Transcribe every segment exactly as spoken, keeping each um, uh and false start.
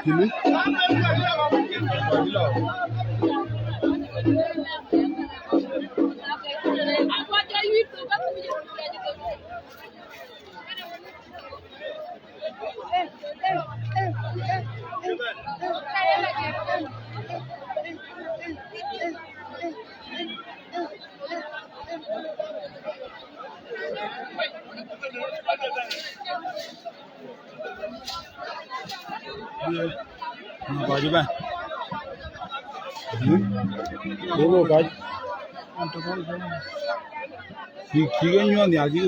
Kini? Kɔc bɛ̈n. Dek wo kɔc. Cï, cï ke nyuɔɔth nhial cï.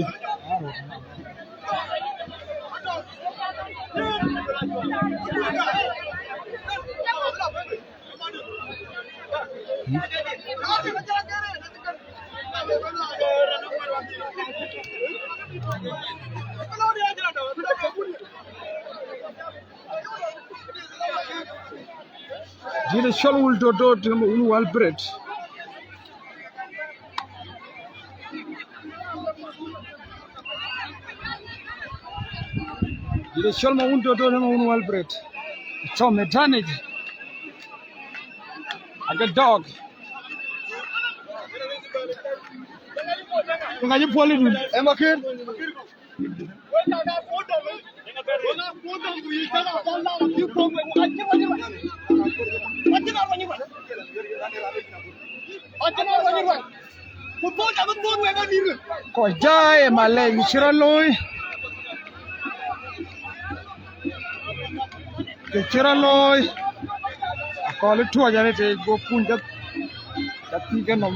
Dït ë cɔl Wul Totot ë ma wun Walbret. Dït ë cɔl ma wun Totot ë ma wun Walbret. Tɔ̈ metanic. Ake dɔɔk. Ŋac puɔl idun. Ë makër. Kɔc jai ë malɛc cï rɔt looi. Kë cï rɔt looi, akɔ̈l ë tuɔɔc arëët ë guɔ̈p kun jɔt, jɔt thïn ke nɔm.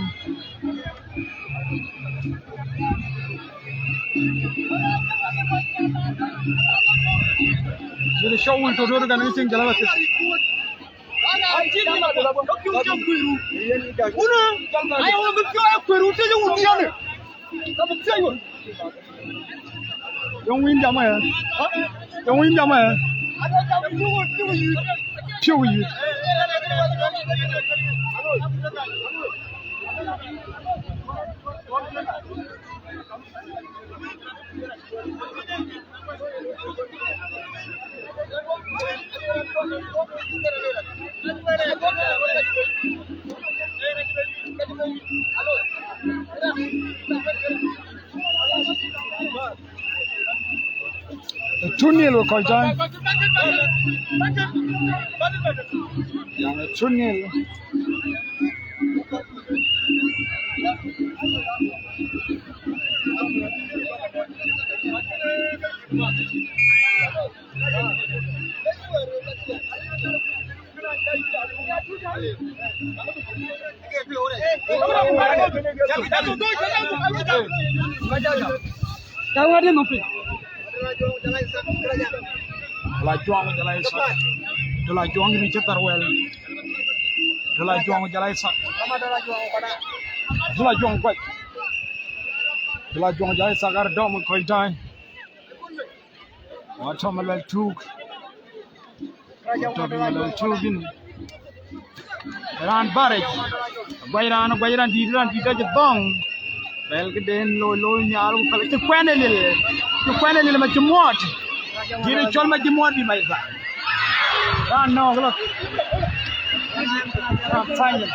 Jël cɔk Wul Totot kan ë cïn jɔl athith. Yöŋ wïn jam aya. Yöŋ wïn jam aya. Piɔ̈u yï. Two nil we kɔc tɔ̈. Yan, two nil. Ka wɛ̈t ë nhom piny. Dula Juɔŋ jɔl a Isaac. Dula Juɔŋ yïn cï thar wɛl. Dula Juɔŋ jɔl a Isaac. Dula Juɔŋ kuac. Dula Juɔŋ jɔl a Isaac ar dɔm kɔc daai. Wa tɔ̈ Maluɛl Tuuk. Wa tɔ̈ Maluɛl Tuuk yïn. Raan bärëc. Guac raan, guac raan dït, raan dït acï dhɔ̈ŋ. Pɛl këden loi, loi nhial, ku pɛl cï kuɛn ë lil. Cï kuɛn ë lil ma cï muɔɔt. Dït cɔl ma cï muɔɔt bï mac thar. Raan nɔ̈k lɔ. Raan thany.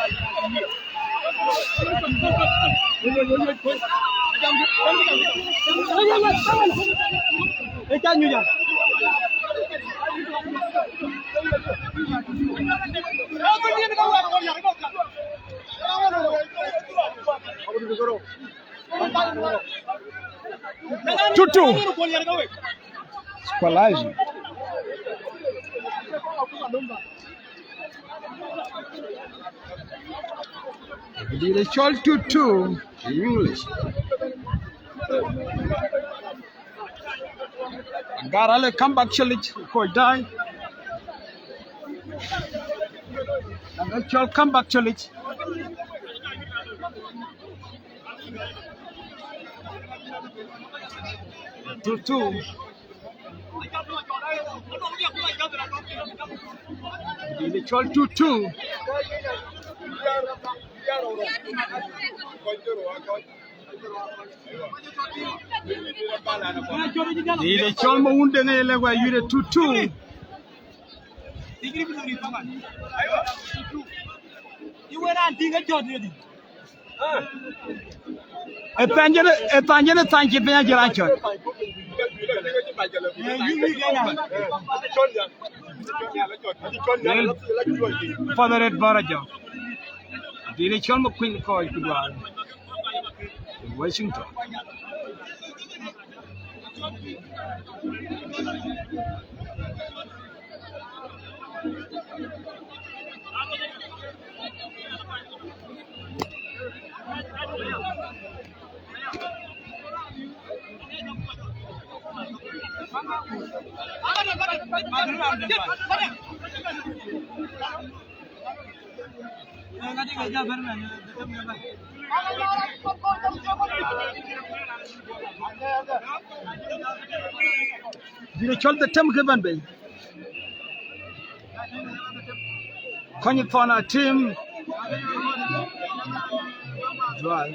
Tutu. Equalizer. Dït ë cɔl Tutu in English. Agar ale comeback challenge kɔc daai. Agar cɔl comeback challenge. Tutu. Dït ë cɔl Tutu. Dït ë cɔl ma wun deŋ ë lɛ̈k wa yït ë Tutu. Ë thany jënë, ë thany jënë, thany cï piny acï raan cɔt. Lel, Father Red Barajo. Dït ë cɔl Makuëny kɔc ku dual. Washington. Dït ë cɔl Dhetem ke bɛ̈n bei. Kɔny Thɔn Atim. Jual.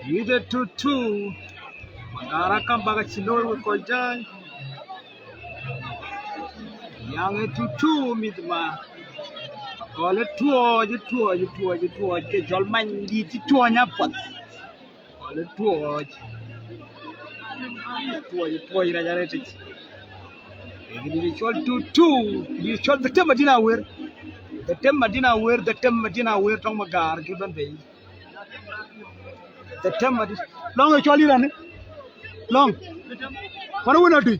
Yïde two two. Magara kam bak acï looi wek kɔc jai. Yaŋ ë two two mïth ma. Akɔl ë tuɔɔc, ë tuɔɔc, ë tuɔɔc, ë tuɔɔc, ke cɔl many dït cï tuɔɔny apuɔth. Akɔl ë tuɔɔc. Tuɔɔc, ë tuɔɔc rac arëtic. Ë dït cɔl two two, dït cɔl Dhetem Madina Awer. Dhetem Madina Awer, Dhetem Madina Awer, tɔŋ Magar ke bɛ̈n bei. Dhetem adï. Lɔŋ ë cɔl yïn rani. Lɔŋ. Wani wun adï.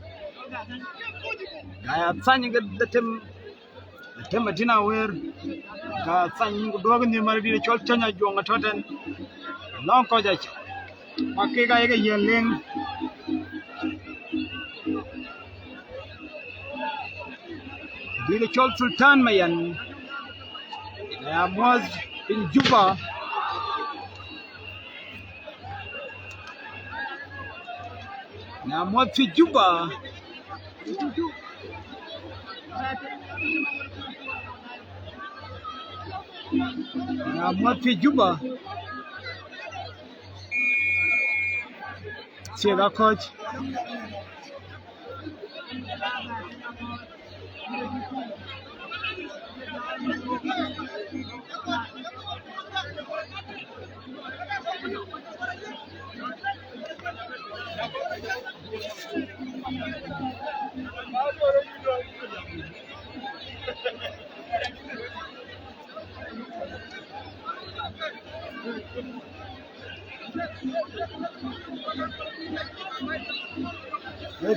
Gaya thany ke Dhetem. Dhetem adï na wer. Ka thany ku duɔk ni mari dï cɔl cɔny ajuɔŋ atɔ̈ tɛ̈n. Lɔŋ kɔc acï. Mak kek ayeke yiɛ̈n leŋ. Dït cɔl Sultan Mayen. Na muɔ̈th piny Juba. Na muɔ̈th piny Juba. Na muɔ̈th piny Juba. Thiek akɔ̈c.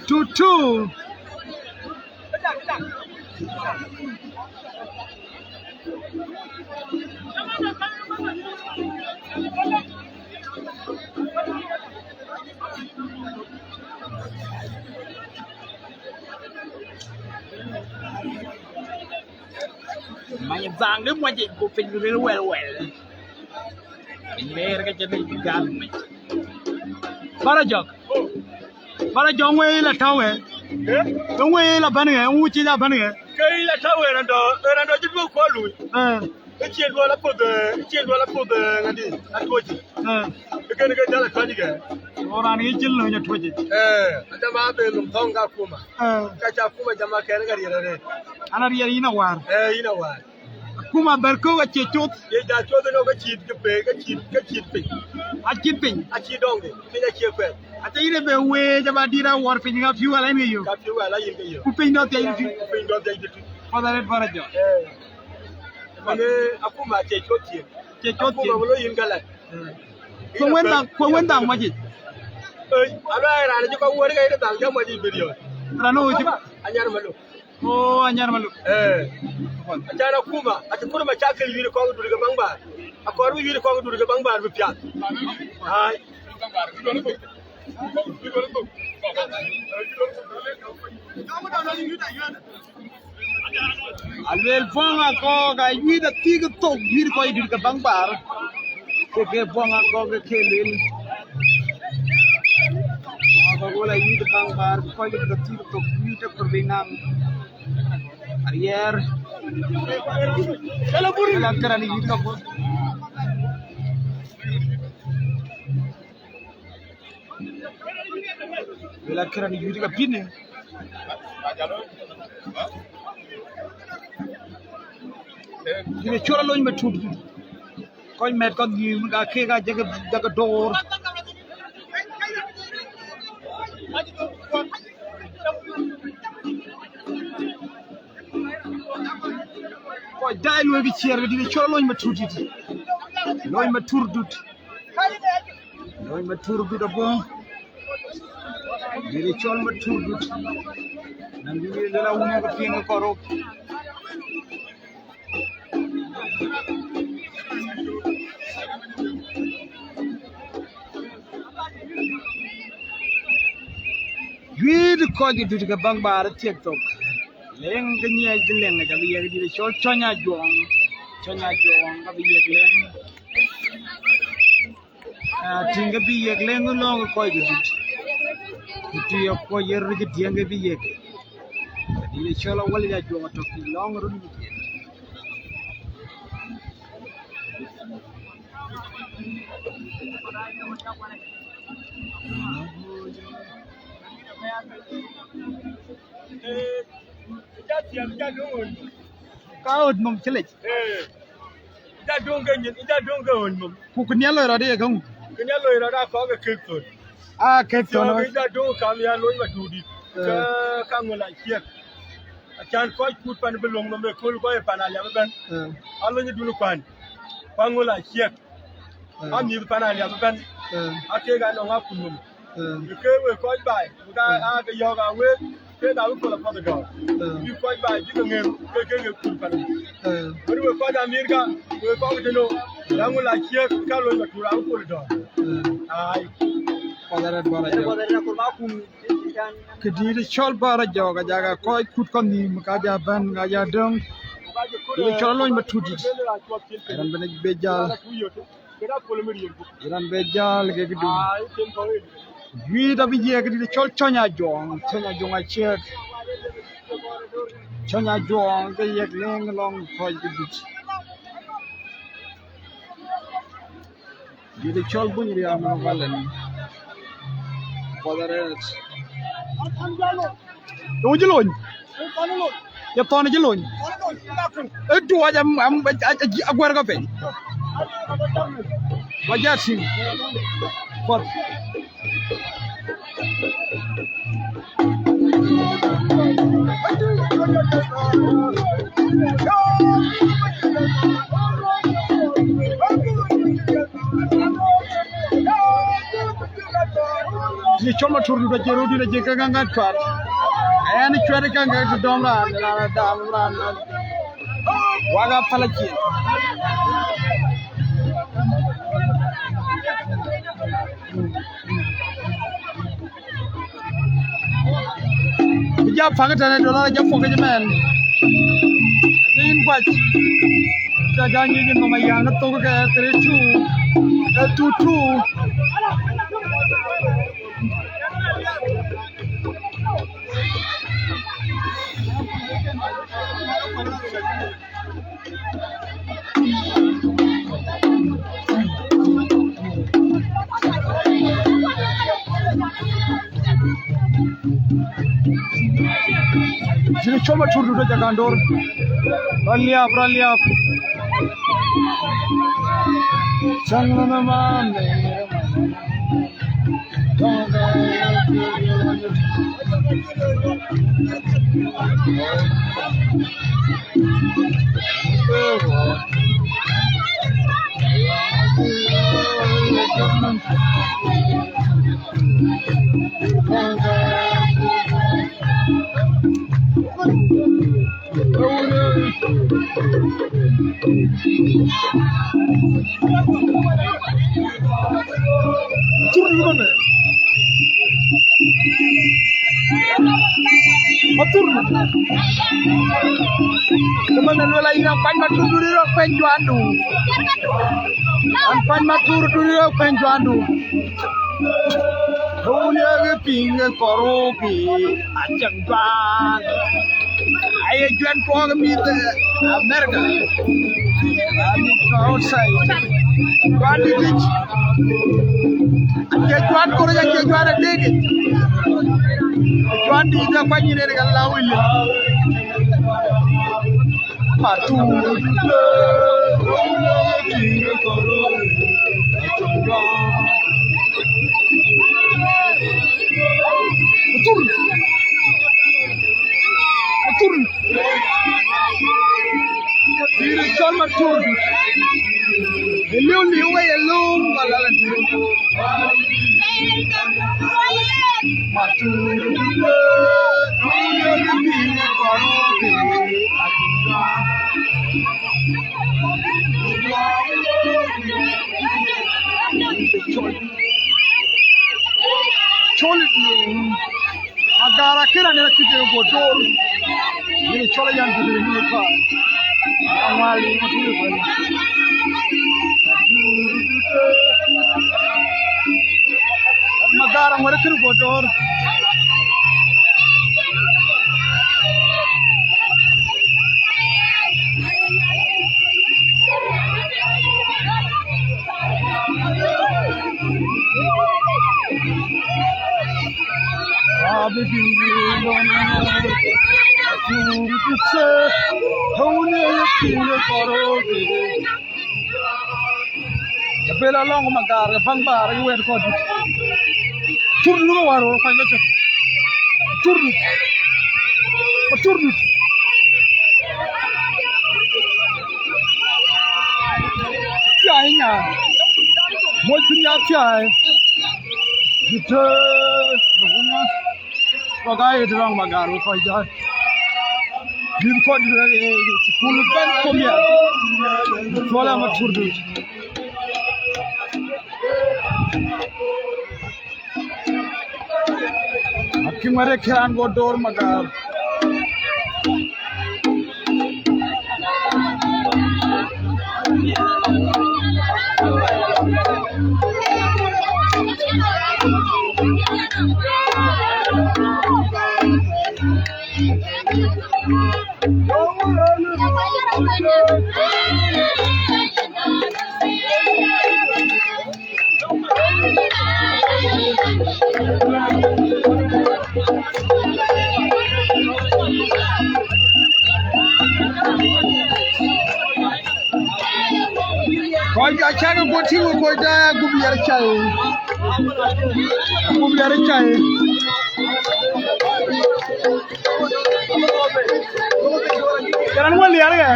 Two two. Many bang the magic go pin real well well. Piny rëër ke cï bï gam mec. Bara jɔk. Bara jɔk ŋuëë la tɔ̈u ë. Ë? Ë ŋuëë la bɛ̈n ë, ŋu cï la bɛ̈n ë. Ke yï la tɔ̈u ë rando, ë rando cï duɔ̈k kɔn lui. Ë. Ë cie duɔ̈l apuɔth, ë, ë cie duɔ̈l apuɔth, ë, ŋadï, atuɔ̈c. Ë. Ë kën ke jäl atuɔ̈c kë. Ɣɔn raan yï cïn lööny atuɔ̈c. Ë, ajama abë lum thɔ̈ŋ ka kuma. Ë. Ka ca kuma jama kɛn ka riɛl arëët. An ariɛl yïn awar. Ë, yïn awar. Akuma bɛ̈r kɔ̈u acie coth. Ye ja coth ënɔ ke cït ke pe, ke cït, ke cït piny. Acït piny. Acït dɔŋde, piny acie kuɛth. Aca yïn ë bɛ weec aba dït awɔr piny ŋa piu ala yïn ke yök. Ka piu ala yïn ke yök. Ku piny dɔ̈ thiac tït. Ku piny dɔ̈ thiac tït. Father Red Bara jɔk. Eh. Mane akuma acie coth cien. Cie coth cien. Akuma bï lo yïn galat. Eh. Ku wën dhaŋ, ku wën dhaŋ mac yic. Eh, alo ai raan cï kɔc wär ke yïn dhaŋ jam mac yic bï riɔ̈ɔ̈c. Raan ë wëc. Anyar malo. Oh, Anyar Maluk. Eh. Acan akuma, acï kur macakil yïn kɔŋ dur ke baŋ bar. Akɔɔr bï yïn kɔŋ dur ke baŋ bar bï piath. Ai. Aluel Puɔŋ Akɔɔk, ayuith athik thok, yuith kɔc dur ke baŋ bar. Ke ke Puɔŋ Akɔɔk ke ke luel. Puɔŋ Akɔɔk wala yuith baŋ bar, kɔc dur ke thik thok, yuith ë kur bï naŋ. Ariɛɛr. Ala këran yuith ka puɔth. Ala këran yuith ka piny. Dït ë cɔl alony matut. Kɔc mɛt kɔc nhïïm ka kek aa jɔkï, jɔkï door. Kɔc daai luɔikï ciɛɛr ke dït ë cɔl alony matut dït. Lony matut dut. Lony matut dut abɔ̈. Dït ë cɔl matut dut. Nɔn bï lueel awun ke piŋ ë kɔrou. Juiir kɔc dut ke baŋ baar ë thiëk thok. Leŋ ke nyiɛc bï leŋ, acä bï yiëk dït ë cɔl Cɔny Ajuɔŋ. Cɔny Ajuɔŋ ka bï yiëk leŋ. Ah, tïŋ ke bï yiëk leŋ lɔ̈ŋ kɔc ke dut. Ku tï ye kuɔc yer cï tiëŋ ke bï yiëk. Dït ë cɔl Awäl Ajuɔŋ atɔ̈ kï lɔ̈ŋ röt. Ka ɣöt nhom cï lec. Ë, ë ja döŋ ke nyin, ë ja döŋ ke ɣöt nhom. Ku kënë loi rɔt ye käŋö? Kënë loi rɔt aa kɔ̈k ë kek thöl. Aa kek thöl. Thiɔ̈k ë ja döŋ kam ya lony matut dït. Ë. Ke ka ŋö la ciɛk. Acän kɔc kut pan bï löŋ nhom ëkööl kɔc ë pan Aliap ëbɛ̈n. Ë. Alony dun kuan. Ku aŋö la ciɛk. Ë. Amïth pan Aliap ëbɛ̈n. Ë. Akek anɔŋ akut nhom. Ë. Ke wek kɔc baai, ku ka, ë, aa ke yɔ̈ɔ̈k aa wek, kek aa wek kol apath ë dɔ̈ɔ̈r. Ë. Bï kɔc baai bï ke ŋeer, ke, ke, ke kul pan. Ë. Wën wek kɔc Amerika, wek kɔc tënou, ë, la ŋu la ciëk, ka lony matut aa wek kol ë dɔ̈ɔ̈r. Ë. Ai. Path arɛt bɔ̈ rɔt jɔ̈ɔ̈k. Këdït cɔl bɔ̈ rɔt jɔ̈ɔ̈k, ka jaka kɔc kut kɔn nhïïm, ka ja bɛ̈n, ka ja döŋ. Dït cɔl alony matut dït. Raan bɛ̈n be jäl. Raan be jäl ke këdu. Juiir abï yiëk dït cɔl Cɔny Ajuɔŋ, Cɔny Ajuɔŋ aciëk. Cɔny Ajuɔŋ ke yiëk leŋ lɔ̈ŋ kɔc ke dut. Dït cɔl Buny Riam ë Balen. Path arɛt. Yöŋ cï lony. Ye thɔn cï lony. Ë tuɔɔc am, am, a, a, a, aguɛ̈r ke piny. Wa jat tïŋ. Path. Dït cɔl matut dut acie röt dït acie ke ŋaŋ cuat. Ɣɛn cuat ë käŋ ke dɔm raan, raan dam raan. Wak a päl acie. Bï ja paŋ tënë dollar ja puɔ̈k mɛn. Rin guac. Ja ja nyic nhom aya në thok ke three two. Ë two two. Dït cɔl matut dut aca kan dor. Rɔt liap, rɔt liap. Cäŋ lɔn aman. Athur. Ke man luel ayï, an kuany matut duni rɔt kuɛny juandu. An kuany matut duni rɔt kuɛny juandu. Wun ye ke piŋ ke kɔrou ki acäŋ juan. Aye juan tuɔɔk mïth America. Amit outside. Juan dït. Acie juan kor, acie juan adek. Juan dït akuany yen ke la William. Matur. Matur. Dït cɔl Matur. Ë liu liu wei ë lööŋ wala la dït. Matur. Cɔl. Magar akënë në këde go dor. Yïn cɔl yan këde yïn pa. Aŋual yïn këde go. Magar aŋual këde go dor. Abel alɔŋ Magar ke päŋ baar ke wɛɛt kɔc dït. Turdut ke wäär röör kuany ke cök. Turdut. Turdut. Thiai nya. Moc piny ya thiai. Dït. Kɔc aa ye tënɔŋ Magar wek kɔc jai. Bï kɔc rɛ̈k ë thukul bɛ̈n kom ya. Thuɔl ama Turdut. Akï ŋuɛ̈t ë këraan go dor Magar. Kɔc ka cäk ë guɔ tïŋ ë kɔc da gup yɛr cai. Gup yɛr cai. Kɛn wä liɛr kɛ.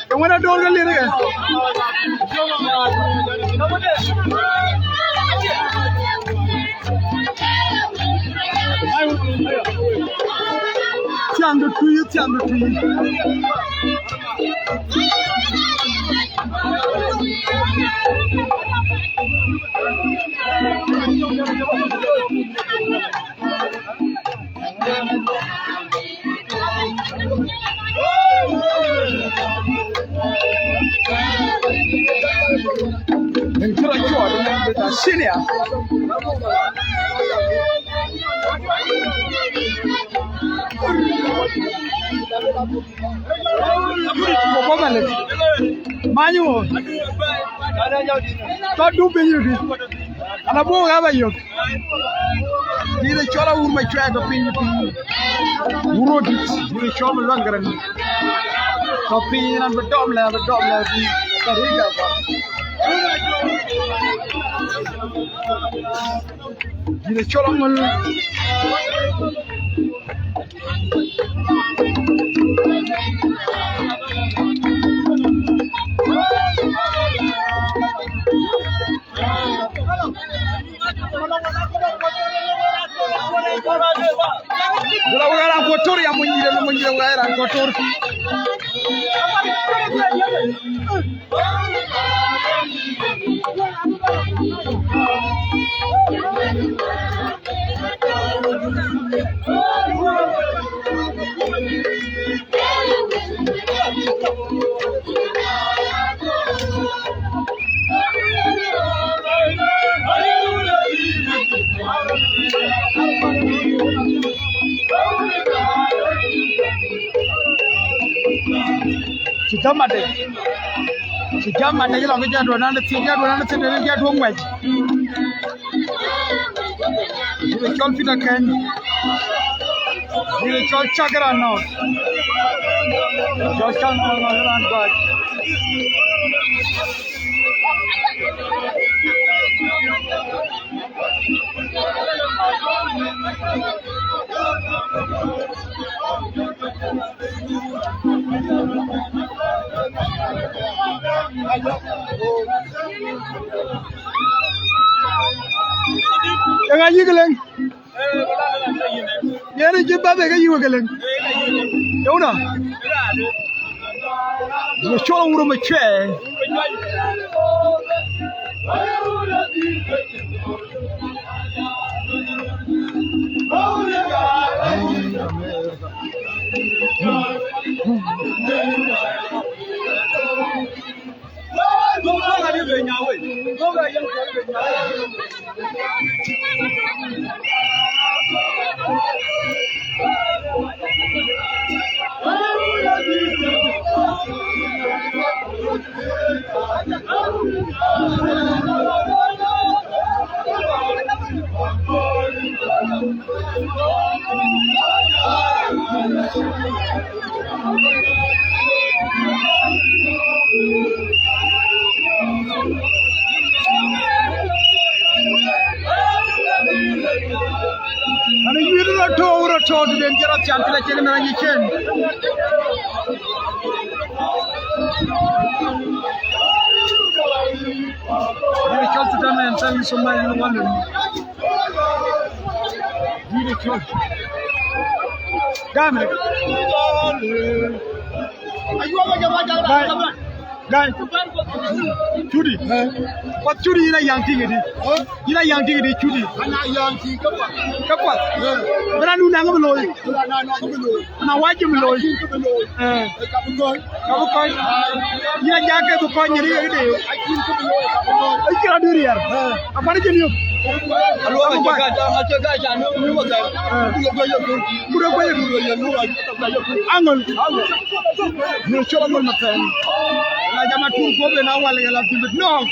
Kɛn wä dor ke liɛr kɛ. Thiam de tui, thiam de tui. Nin kërɔ cuɔt nin bï ta senior. Ko bɔ malek. Many wo. Tɔ du piny ri. Ana bu ga ba yok. Dït ë cɔl Awur Macuɛɛt tɔ piny piny. Wur Röördït, dït ë cɔl Maluaŋ Gäräŋ. Tɔ piny ran bï dɔm lɛ, bï dɔm lɛ, bï Tariga ba. Dït ë cɔl Aŋöl. Wala wala ran Kotor ya, monyire, monyire, wala ran Kotor. Cï jam adec. Cï jam adec lɔ ke jadwɔn an, thiëc jadwɔn an, thiëc jadwɔn ŋuɛc. Cɔl Peter Keny. Yïn cɔl cak raan nɔ̈k. Cɔl cak nɔ̈k, nɔ̈k raan gɔ̈c. Eeŋa yïk leŋ? Yen cï bäth ke yï wek leŋ. Yewna. Në cɔl wurë më cuɛ. An, yuiir rɔt tɔ̈u, rɔt tɔ̈u, tëden cï rɔt thian, cï la cïn mɛn ayic cen. Yïn cɔl Sudan, thank you so much, yïn wɔ lëu. Yïn cɔl. Gam rek. Gam. Gam. Cudi. Kuat cudi yïn a yaŋ tïŋ ëdï. Yïn a yaŋ tïŋ ëdï cudi. Ana yaŋ tïŋ ke kuat. Ke kuat. Bï raan nu naŋ bï looi. Bï raan nu naŋ bï looi. Na wac cï bï looi. Wac cï bï looi. Eh. Ka bï kɔc. Ka bï kɔc. Yïn a jak ke bï kɔc nyïïr ke këde. Acïn kë bï looi ka bï looi. Acïn rɔt dï riɛl. Eh. Apan cï niöp. Aluɔk acï gac, acï gac, anö, anö, anö. Eh. Ku rɔt guɛc yök. Ku rɔt guɛc yök. Aŋöl. Aŋöl. Yïn cɔl Aŋöl Mathɛɛn. Na jam atur guɔ̈p en awal ke la thïn bï nɔ̈k.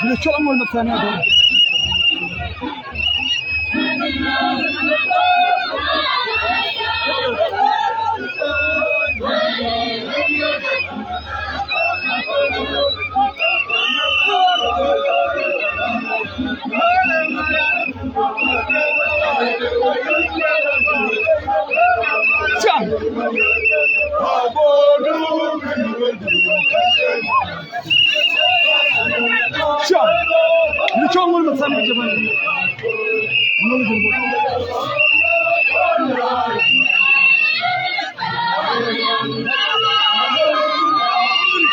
Yïn cɔl Aŋöl Mathɛɛn adöŋ. Cam. Cam. Yïn cɔl Aŋöl Mathɛɛn ke jëman. Aŋöl jëman.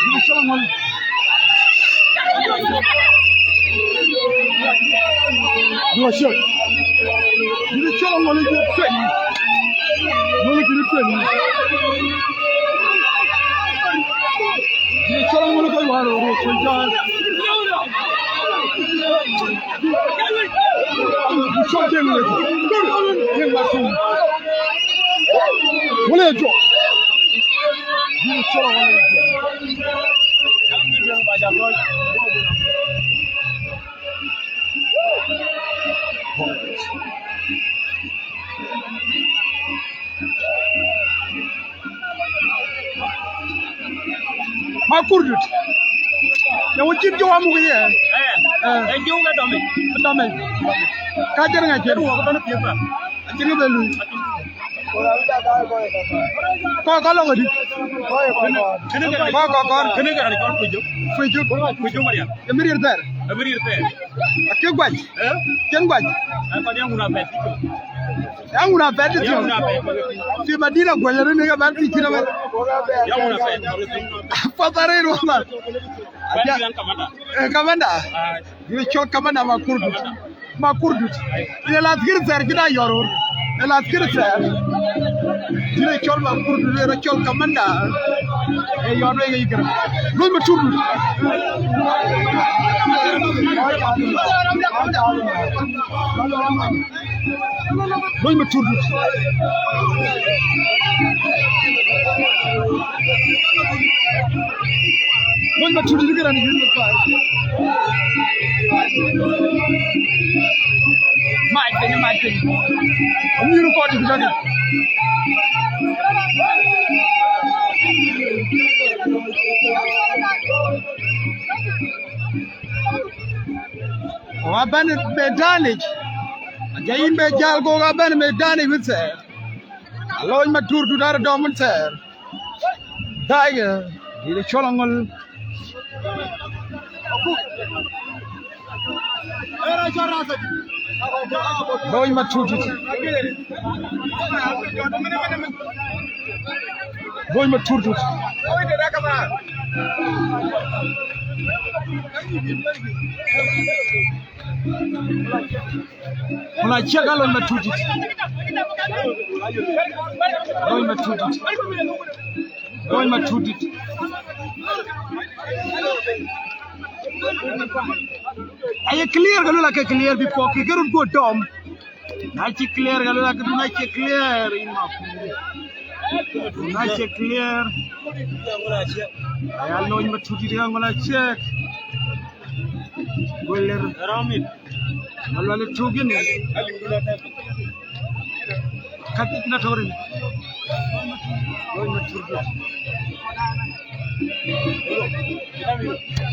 Yïn cɔl Aŋöl. Yïn cɔl Aŋöl jëman. Aŋöl jëman. Yïn cɔl Aŋöl kɔc wäär röt röt kɔc jai. Yïn cɔl Deŋ Lek. Deŋ Matum. Wël ë jɔ. Yïn cɔl Aŋöl jɔ. Makurdït. Yɛn wën cït jɔ amuk ye. Eh. Eh. Ë jɔu ke dɔmic. Dɔmic. Ka jër ŋa cër. Jër wɔ ke bɛ̈n piëth ba. Acïn kë bɛ luui. Kɔc kɔc lɔ ŋödï. Kënë ke kɔc kɔc kɔc. Kënë ke raan cɔl Kuc Jök. Kuc Jök. Kuc Jök Marial. Ë mï riɛr thɛɛr. Ë mï riɛr thɛɛr. Akë guac. Eh? Cïn guac. Ë kɔc yaŋ wun abɛ̈t. Yaŋ wun abɛ̈t thiɔ̈k. Yaŋ wun abɛ̈t. Fi Madina guac arëët ke bɛ̈n thiëc cïn abɛ̈t. Yaŋ wun abɛ̈t. Path arëët wala. Bɛ̈n thiëc kamanda. Eh, kamanda. Ah. Yïn cɔl kamanda Makurdït. Makurdït. Yïn ë lath kër thɛɛr cïn a yɔ̈r röör. Ë lath kër thɛɛr. Yïn ë cɔl Makurdït, yïn ë cɔl kamanda. Ë yɔ̈r wek ë yï kërë. Luny Makurdït. Lony Maturdït. Lony Maturdït ke raan yïn. Mac piny, mac piny. Nyïïr kɔc dït bï jɔt. Ku abɛ̈n ë medanic. Aja yïn bɛ jäl gok abɛ̈n ë medanic wën thɛɛr. Alony Maturdït arë dɔm wën thɛɛr. Daigë, dït cɔl aŋöl. Lony Maturdït. Lony Maturdït. Ŋöl aciëk alony Maturdït. Lony Maturdït. Lony Maturdït. Aye clear, ka luel ake clear before kï ke röt go dɔm. Na cï clear, ka luel ake dun acie clear in ma. Dun acie clear. Aya Lony Maturdït ka ŋöl aciëk. Go ler. Ramit. Malual ë tök yïn. Ka thïc na tɔ̈ rin. Lony Maturdït.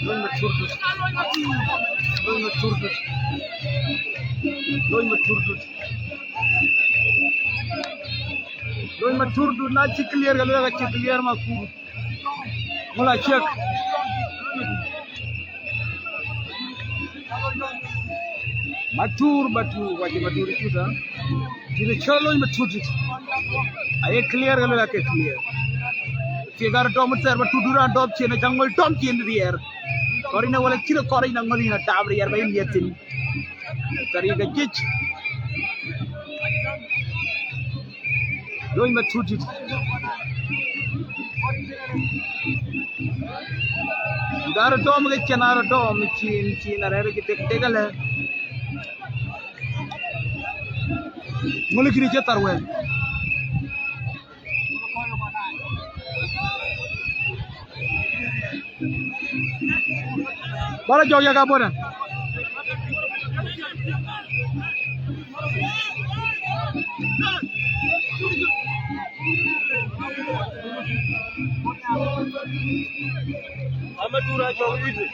Lony Maturdït. Lony Maturdït. Lony Maturdït. Lony Maturdït na cï clear, ka luel ka cï clear ma kur. Ŋöl aciëk. Matur, Matur, wac Matur cuta. Dït cɔl Lony Maturdït. Aye clear, ka luel ake clear. Thiek arë dɔm thɛɛr, Maturdït raan dɔm cin, aca ŋöl dɔm cin riɛɛr. Kɔr ine wala cïn kɔr ine ŋöl ine dam riɛɛr ba yïn miɛt thïn. Tariga jic. Lony Maturdït. Dar dɔm ke cin, ar dɔm cin, cin arɛɛr ke tek tek alɛ. Ŋöl kini cï thar wɛ̈ɛ̈r. Bara jɔk yak aboda. Ama dura jɔk wide.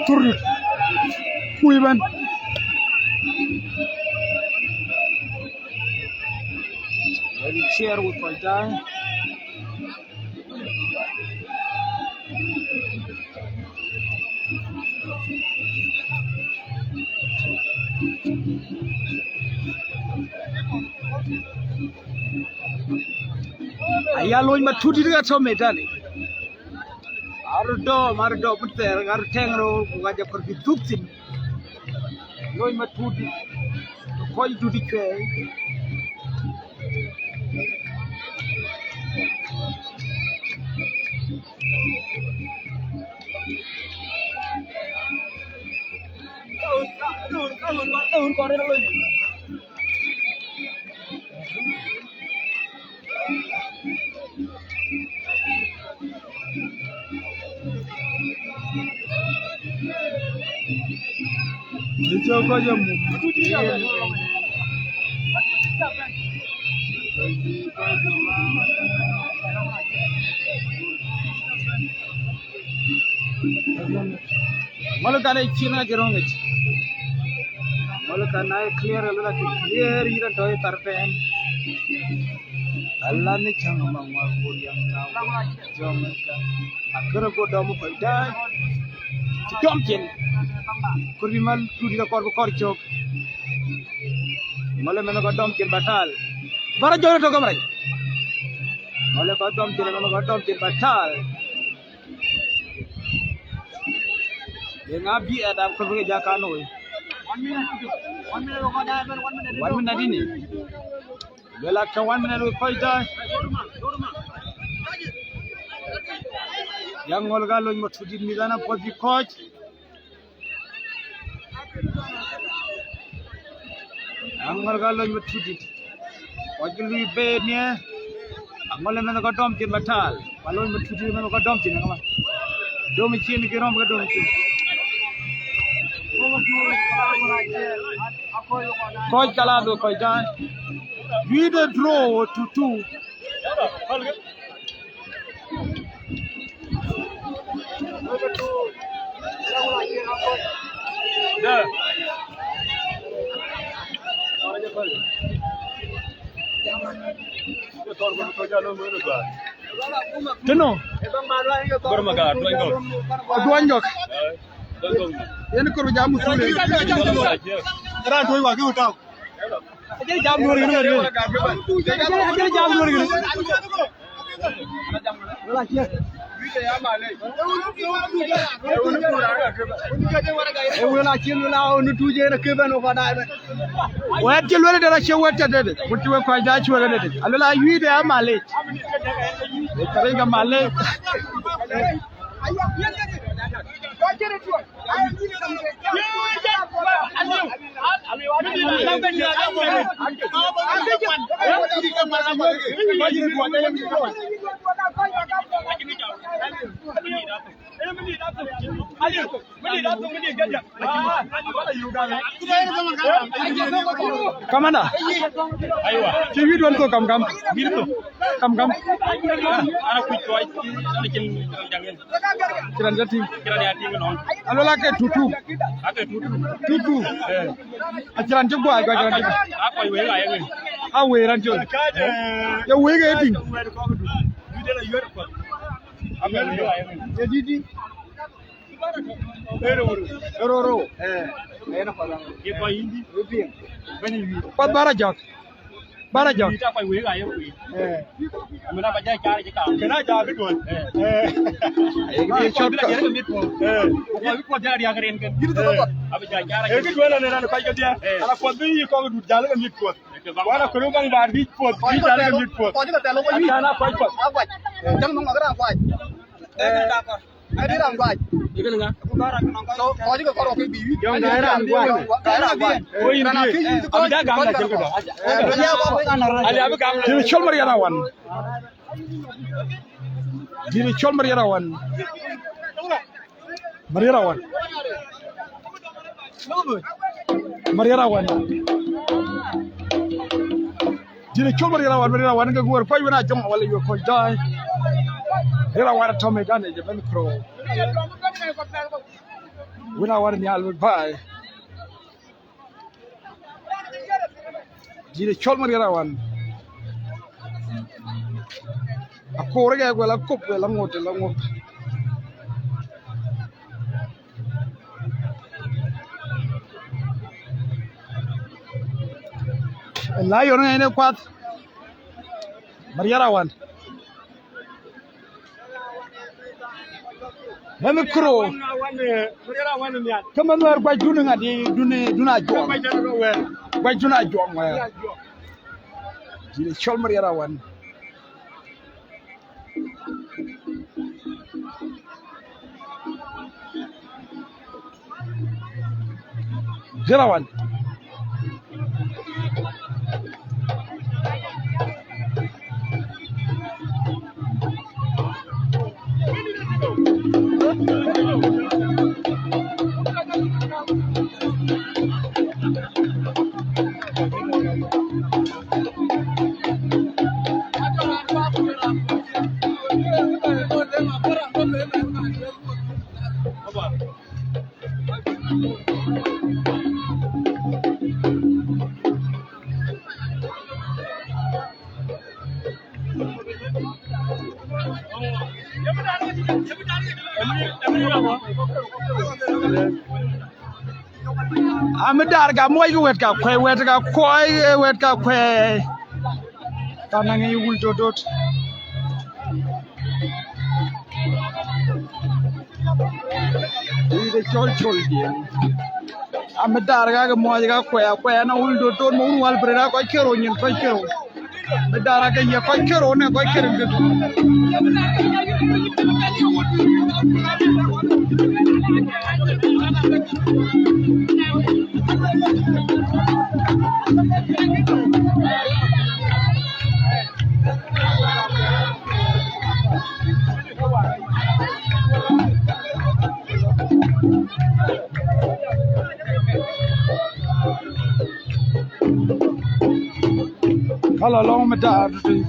Turdït. Kuc bɛ̈n. Let me share with my guy. Aya Lony Maturdït ka tɔ̈ medani. Arë dɔm, arë dɔm thɛɛr, arë tɛŋ röör, ku ka jɔ kɔr bï dhuk thïn. Lony Maturdït, kɔc dut cuɛɛi. Ŋöl kan ë cin ŋac röŋ yic. Ŋöl kan na ye clear, ka luel akë clear, yïn atɔ̈ ë thar tɛ̈ɛ̈n. Ala në cäŋ ë maŋuak bol yam na jɔŋ ë ka. Akërë go dɔm ë kɔc daai. Cï dɔm cin. Kɔr bï mal tut dït akɔr bï kɔr cök. Ŋöl ë mɛn kɔc dɔm cin batal. Bara jɔl ë tök ë marac. Ŋöl ë kɔc dɔm cin, ë mɛn kɔc dɔm cin batal. Ye ŋa bï ë dap kɔ̈k bï ke jak kan woi? One minute ini. Luel akë one minute wek kɔc daai. Ya Ŋöl ka Lony Maturdït mïth an apuɔth bï kɔc. Aŋɔl ka lony matudit. Kɔc ke lui beet niɛ. Aŋɔl ë mɛnh kɔc dɔm cin batal. Ka lony matudit mɛnh kɔc dɔm cin, ŋa dɔm cin, ke rɔm ke dɔm cin. Kɔc kala do kɔc daai. Lui de draw two two. Tëno? Aduany gɔk. Yen kor jam muthule. Ran tuoi wa ki utau. Aje jam duor gini, aje jam duor gini. Wala cie. E wala cie, wala onu tuje na ke ben o kada ben. Wet ci luel de la cie wet tede. Wut ci we kɔc da cie wet tede. Alo la yui de amale. Kare ga male. Kamanda. Aywa. Ci wit wan ko kam kam. Wit ko. Kam kam. Ana kuc tuɔc, ana cin, ana cin. Ciran ja tiŋ. Ciran ya tiŋ nɔn. Alo la ke tutu. Ake tutu. Tutu. Eh. A ciran ci guai, guai, ciran ci. A kɔc wei la yɛŋ. A wei ran col. Ya wei ke tiŋ. Amen. Ye didi. Roro. Eh. Ye kɔc yindi. Rupiɛŋ. Beni yindi. Pat bara jɔk. Bara jɔk. Ita kɔc wei la yɛŋ wei. Eh. Amina ba jai chari jika. Kena ja bi duan. Eh. Eh. Ye bi chot ka. Eh. Ko bi ko jari ya garen ken. Abi jai chari. Eh, ki duan ne ran kɔc ke dia. Eh. Ala ko bi ko du jale ke mit ko. Wala kulu baŋ baar bï puɔth, bï jal ke mit puɔth. Kɔc ke tɛl ko yï. Acän a kɔc puɔth. A kɔc. Jaŋ nɔŋ ŋɔk raan kuac. Eh. Adi raan kuac. Ikël ŋa? So, kɔc ke kɔrɔ ke bï yï. Jɔŋ da raan kuac. Raan kuac. Ko yïn bi. Abi da gam na jël ko. Eh, ya ko ko kan raan. Ali abi gam. Dïn cɔl Mariana wan. Dïn cɔl Mariana wan. Mariana wan. Mariana wan. Dïn cɔl Mariana wan, Mariana wan ke guɔ̈r kɔc wën a jɔŋ wala yök kɔc daai. Mariana wan tɔ̈ me dan ë jɛ ben kro. Wën a wan nhial wën baai. Dïn cɔl Mariana wan. Akoor ke guɛl akop, guɛl aŋot, guɛl aŋot. Lion ene kuath. Mariana wan. Mɛnh kro. Ke mɛnh wɛ̈ɛ̈r guac dun ŋa di dun, dun ajuɔŋ. Guac dun ajuɔŋ wɛ̈ɛ̈r. Dïn cɔl Mariana wan. Dïn awan. Amï dar ka muɔc ke wɛ̈t ka kuɛi, wɛ̈t ka kuɔi, wɛ̈t ka kuɛi. Ka naŋ ë wul dodot. Wïït ë cɔl cɔl diɛn. Amï dar ka ke muɔc ka kuɛi, akuɛi na wul dodot, ma wun wal bret a kɔc kero nyin kɔc kero. Bï dar ake ye kɔc kero ne kɔc kero ke du. Ala lɔŋ mi daar tui.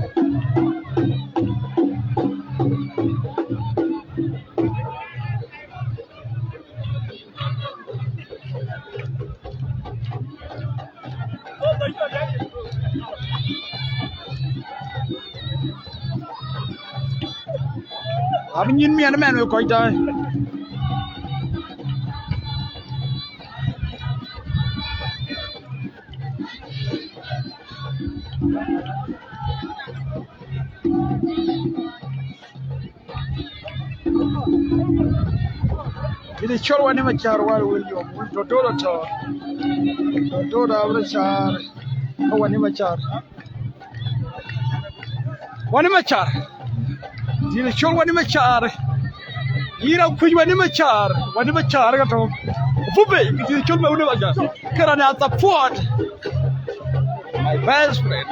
Abï nyin miɛt mɛn wek kɔc daai. Dït cɔl Wani Macar wal William, Dodod atɔ̈. Dodod abï caar. Ka Wani Macar. Wani Macar. Dït cɔl Wani Macar. Yïn akuc Wani Macar. Wani Macar ka tɔ̈. Bube, dït cɔl Wani Macar. Kë raan ya support. My best friend.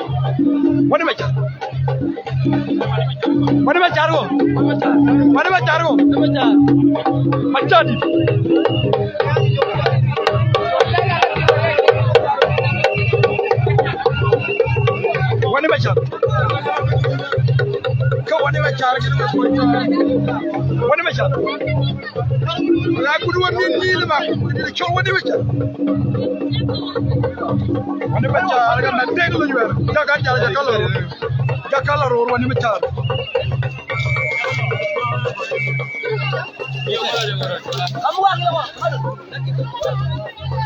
Wani Macar. Wani Macar go. Wani Macar go. Macar dït. Wani Macar. Ka Wani Macar. Wani Macar. La kudu wani ni ba. Dït cɔl Wani Macar. Wani Macar ka na dek lu juɛr. Jaka jal jaka lor. Jaka lor Wani Macar.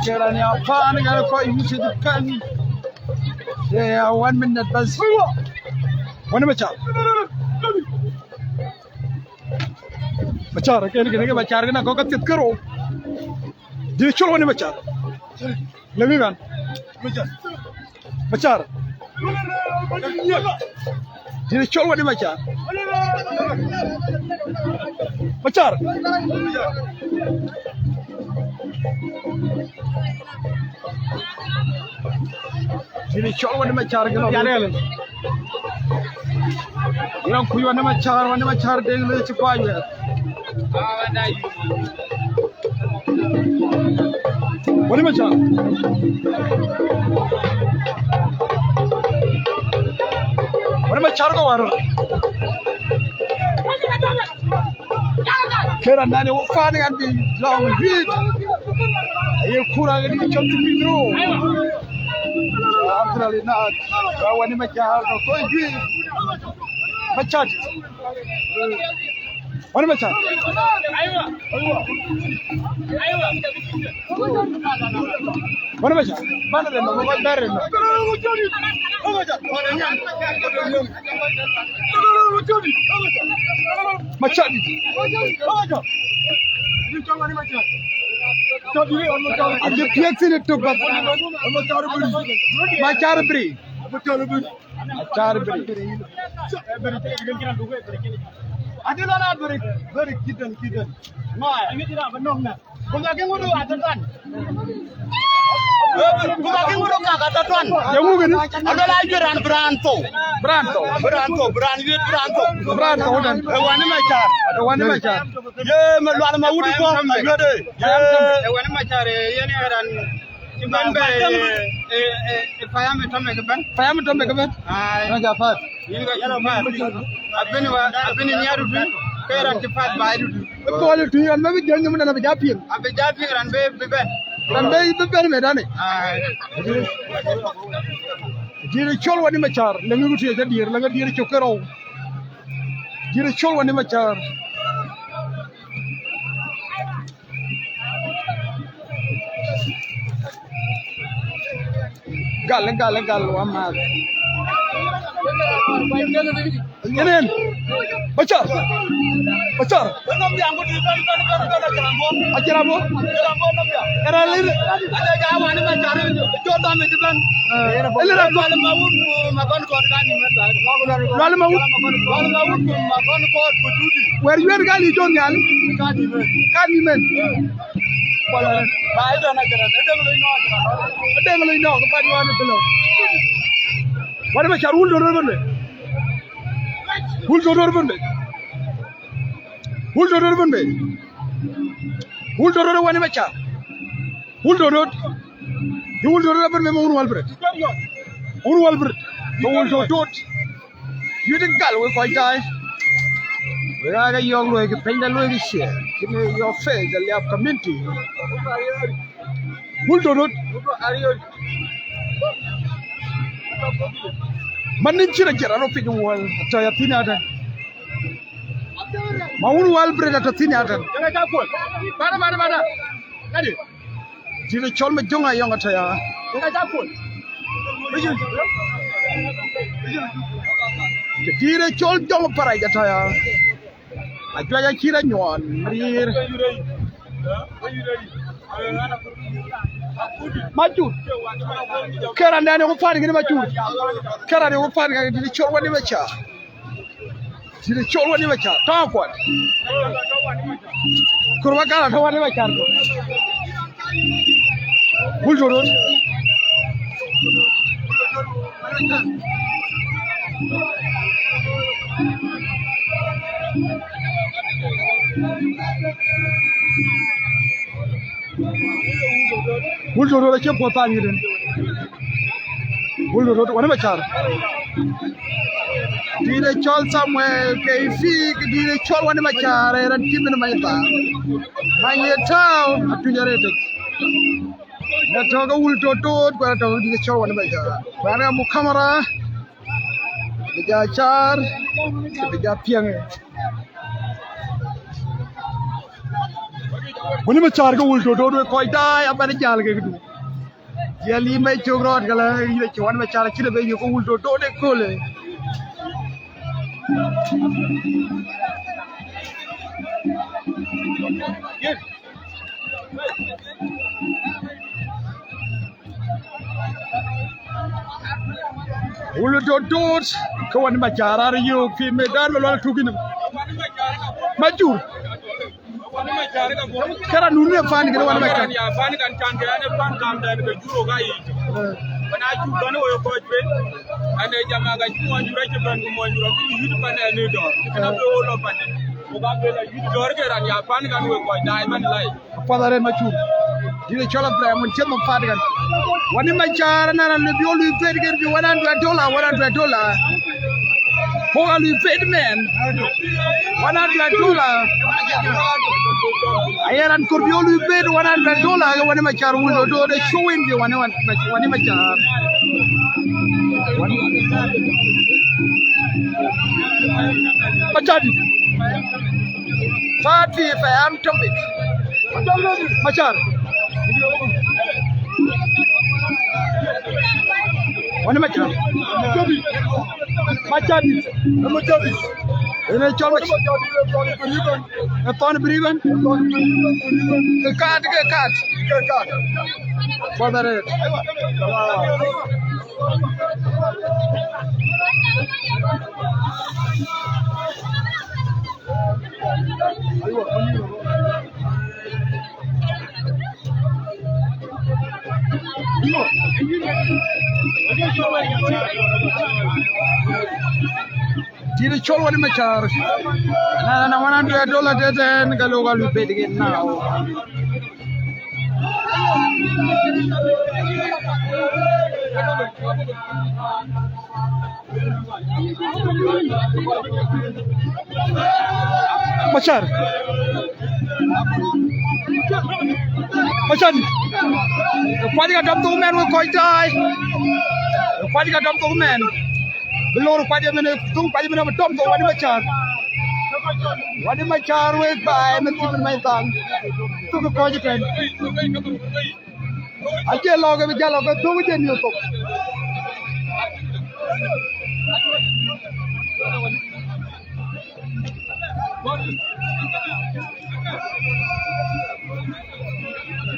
Kera ni apan kan kɔc yusi kan. Yeah, one minute bas. Wani Macar. Macar, kën, kën, kën, Macar, kën, kɔc ka thieth kërou. Dït cɔl Wani Macar. Lëŋi kan. Macar. Dït cɔl Wani Macar. Macar. Dït cɔl Wani Macar, kën, kën. Yïn akuc Wani Macar, Wani Macar dek le cï kuany wɛɛr. Wani Macar. Wani Macar go waro. Kera nani wo fani an bi long wit. Aye kura ga di chom ti bidro. Arsenal na. Wani Macar ko juic. Macar. Wani Macar. Wani Macar. Bana de no, bana de no. Macar. Aje piek sini tuk bas. Macar bri. Acar bri. Adi lɔn a bri, bri kidan, kidan. Kuma ke ŋudu atatuan. Kuma ke ŋudu kak atatuan. Ya ŋu gini? Alo la jwe ran bran to. Bran to. Bran to, bran yet, bran to. Bran to dan. E Wani Macar. E Wani Macar. Ye me lual ma wudi ko, ayode. Ye. E Wani Macar, e, yen e ran. Cï bɛ̈n bɛ, e, e, e, e, payam ë tɔ̈ mekë bɛ̈n. Payam ë tɔ̈ mekë bɛ̈n. Ai. Ŋa ca path? Yïn ka cï path. Abï wa, abï nyiɛɛr dudu, ke raan cï path baai dudu. Ë Paul ë tui, raan bɛ bï jɔ̈ɔ̈ny nhom ënɔn abï ja piŋ. Abï ja piŋ raan bï, bï bɛ̈n. Raan bï, bï bɛ̈n ë medani. Ai. Dït cɔl Wani Macar, lëŋ ë kuthiec ca diëër, lëŋ ë diëër cök ke rou. Dït cɔl Wani Macar. Gal, gal, gal, wa ma. Yenen. Bachar. Bachar. Ajarabo. Era lir. Lir. Lual ma wut. Lual ma wut. Wer yuer gal i jon nyal. Kan ni men. Ba ë dɔn ajaran, ë dɛŋ lony nɔɔk, ë dɛŋ lony nɔɔk, ë pany wään ë bï lɔ. Wani Macar wul dɔn rɔt bɛ̈n bei. Wul dɔn rɔt bɛ̈n bei. Wul dɔn rɔt bɛ̈n bei. Wul dɔn rɔt Wani Macar. Wul dɔn rɔt. Yï wul dɔn rɔt bɛ̈n bei ma wun wal bret. Wun wal bret. Ma wul dɔn rɔt. Yïn gal wek kɔc daai. Wek aa ke yɔ̈ɔ̈k luɔi kë piny da luɔi kë cie. Kën ë your face, the liap community. Wul dɔn rɔt. Man nin cïn acer arɔ piny wal. Atɔ̈ ya thïn atɛ̈n. Ma wun wal bret atɔ̈ thïn atɛ̈n. Bada, bada, bada. Dït ë cɔl Majöŋ Ayɔŋ atɔ̈ ya. Dït ë cɔl Jɔŋ Parac atɔ̈ ya. Ajuac acït anyuɔɔn riir. Macur. Ke raan dɛn ë ku paan kënë Macur. Ke raan ë ku paan kënë dït ë cɔl Wani Macar. Dït ë cɔl Wani Macar tɔ̈ kuɔt. Kur Macar atɔ̈ Wani Macar. Wul dɔn rɔt. Wul dɔn rɔt acie puɔ̈th paan yïn. Wul dɔn rɔt Wani Macar. Dït ë cɔl Samuel Kefik, dït ë cɔl Wani Macar, ë raan cï bï many thaar. Many ye tääu atuc arëtic. Na tɔ̈ ke wul dɔn rɔt, ku na tɔ̈ ke dït ë cɔl Wani Macar. Ku an, amu kamera. Bï ja caar, bï ja piɛŋ. Wani Macar ke wul dɔn rɔt wek kɔc daai abɛ̈n jäl kek du. Jiɛl yï mec cök rɔɔt këlä, yïn acï Wani Macar acïn abï yök ke wul dɔn rɔt ëköölë. Wul dɔn rɔt, ke Wani Macar aa yök pï medan bï lual tuk yïn. Macur. Kë raan dun ë paan kënë Wani Macar. Raan ya paan kan can ke an ë paan kam dɛn ke juro ka yic. Eh. Pan a cuk dɔn wek kɔc piny. An ë jama ka cï muɔny jur acï bɛ̈n ku muɔny jur abï yït pan ë ni dɔn. Kën abï wo lɔ pan. Ku ka bï la yït dɔ̈ɔ̈r ke raan ya paan kan wek kɔc daai man lai. Apuɔth arëët Macur. Dït ë cɔl Abraham wën ciɛth ma paat kan. Wani Macar na raan lë bï wo lui pet kën bï one hundred dollar, one hundred dollar. Wok a lui pet mɛn. One hundred dollar. Aye raan kor bï wo lui pet one hundred dollar ke Wani Macar wul dɔn rɔt ë cu win bï Wani, Wani, Wani Macar. Wani Macar dït. Party payam topic. Macar. Wani Macar. Macar dït. Ënë cɔl Macar. Ë thɔn bï rïbɛn. Ke kat, ke kat. For the red. Dït ë cɔl Wani Macar. Na, na, na, one hundred dollar tëtɛ̈n, ka lok a lui pet again now. Macar. Macar. Kuac ka dɔm thok mɛn wek kɔc daai. Kuac ka dɔm thok mɛn. Bï lor kuac ëmën, thok kuac ëmën abï dɔm thok Wani Macar. Wani Macar wek baai ëmën thïn mɛn thaŋ. Thok kɔc ëtɛ̈n. Acie lɔ ke bï jäl lɔ ke thök ë jël miɔ̈th thok.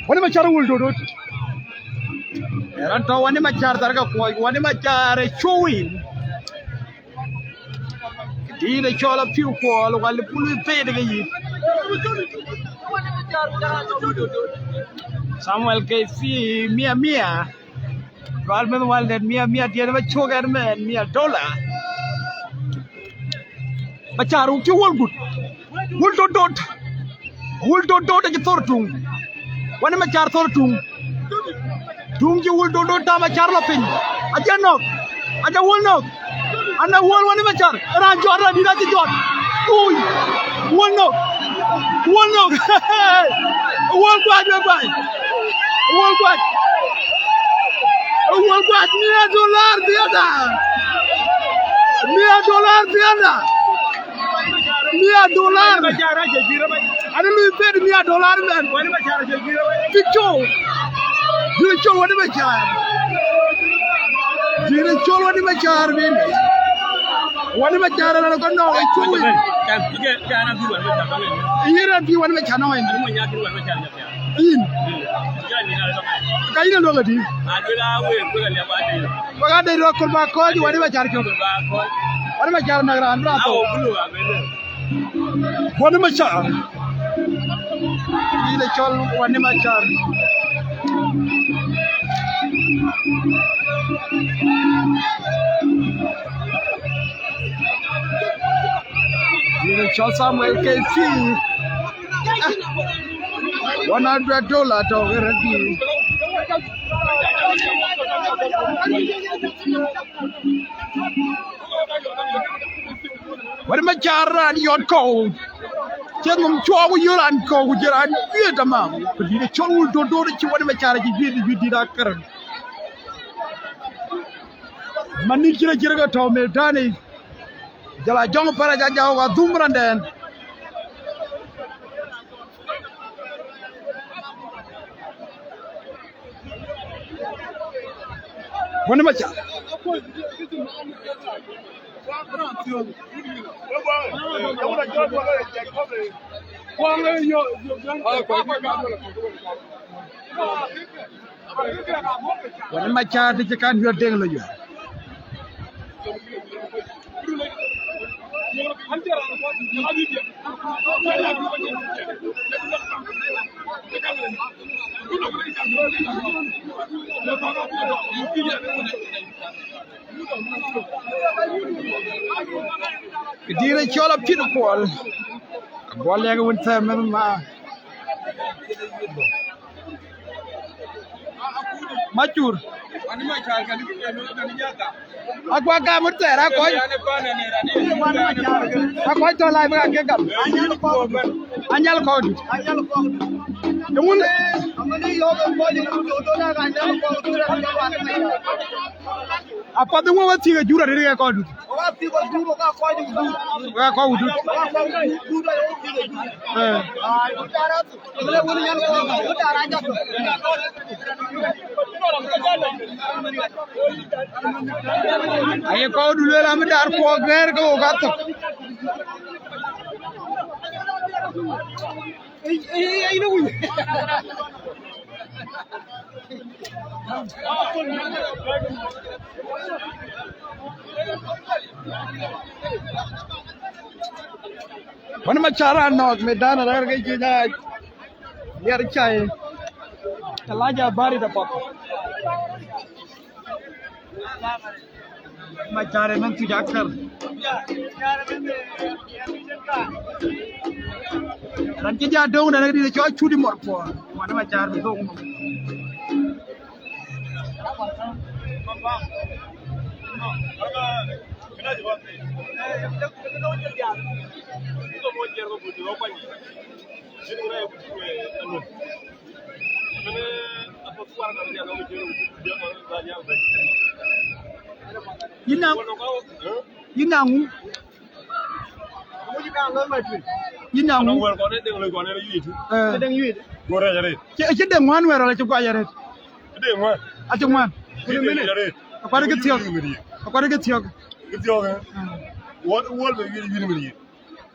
Wani Macar wul dodot. Ë raan tɔ̈ Wani Macar thar ke kuɔɔc, Wani Macar ë cuui. Dït ë cɔl apiu kuɔɔl, wal pului pet ke yï. Samuel K C, mia mia. Jual meth wal det mia mia, diɛt ba cuk ɛn mɛn mia dola. Macar wun cï wol gut. Wul dot dot. Wul dot dot acï thor tuŋ. Wani Macar thor tuŋ. Tuŋ cï wul dot dot, ta Macar lɔ piny. Aja nɔk. Aja wol nɔk. Ana wol Wani Macar. Raan jɔt, raan dït acï jɔt. Ui. Wol nɔk. Wol nɔk. Wol guac, wol guac. Wol guac. Wol guac. Mia dolar thiëëda. Mia dolar thiëëda. Mia dolar. Ani lui bet mia dolar mɛn. Bï cou. Bï cou Wani Macar. Bï cou Wani Macar bï. Wani Macar ala ko nɔŋ e cou. Yïn raan bï Wani Macar nɔŋ e. Yïn. Ka yïn e luɔk adï. Wek ade rɔt kor ba kɔc Wani Macar cök. Wani Macar nak raan raan thou. Wani Macar. Yïn e cɔl Wani Macar. Yïn e cɔl Samuel K C. One hundred dollar tɔ̈u ke rëtdï. Wani Macar raan yɔt kɔ̈u. Cï nhom cuɔɔk ku yöl raan kɔ̈u ku jël raan juëc tamam. Ku dït ë cɔl wul dot dot cï Wani Macar cï juëc, juëc dït akër. Mani cïn acïn ke tɔ̈u methani. Jɔl a jɔŋ Parac aja wok adhum randɛn. Wani Macar. Wani Macar të cï kan yɔt deŋ lɔ yɔt. Këdït ë cɔl Apït Kuɔl. Aguɔ lɛ̈k wën thɛɛr mɛnh ma. Macur. Akuak gam wën thɛɛr akɔc. Akɔc tɔ̈ lai bï ka ke gam. Anyal kɔ̈k dut. Yeŋun. Apath ŋö wä thiëk ajur arëët ke kɔc dut. Wek akɔc wudut. Eh. Aye kɔc dut lueel amï dar kuɔɔk rɛ̈ɛ̈r ke wok athök. Wani Macar anɔɔk, medan arɛ̈ɛ̈r ke cï nyaai. Nhiɛɛr cai. Alaja bari da pap. Macar ë mɛnh thiëc akër. Raan cï ja döŋ dan dït cɔl Cudi Mɔrkuɔɔr. Wani Macar bï dhoŋ. Yïn na, yïn na ŋu? Yïn na ŋu? Ee. Go rɛc arëët. Cï, cï dëŋ ŋuan wɛ̈ɛ̈r wala cï guac arëët? Dëŋ ŋuan. Acï ŋuan. Cï dëŋ arëët. Akuat kë thiɔ̈k. Akuat kë thiɔ̈k. Kë thiɔ̈k, ee? Mm. Wol, wol be wiëc, wiëc mën yïn.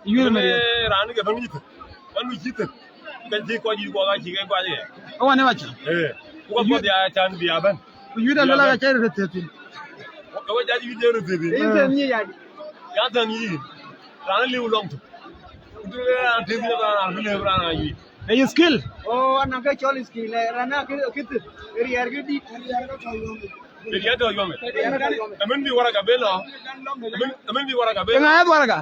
Wiëc mën yïn. Raan ke bɛ̈n yï thïn. Bɛ̈n wiëc yï thïn. Ka cï kɔc yï kɔc acï ke guac ye. Awan ë wacä. Ee. Ku ka kɔc ya can bï abɛ̈n. Ku yïn alɔl aka cä röt thëëth thïn. Ka we jal wiëc röt thëëth thïn. Ee. Ya thɛn yï. Raan liu lɔŋ thïn. Ku du raan thëëth thïn, raan bï lëu raan a wiëc. Ee skill. Oh, anɔŋ ke cɔl skill, eh, rana ke, ke thïn. Riɛr ke dït. Riɛr ke tɔ̈ yuɔm. Riɛr ke tɔ̈ yuɔm. Amen bi waraga belo. Amen, amen bi waraga belo. Ŋa ya waraga?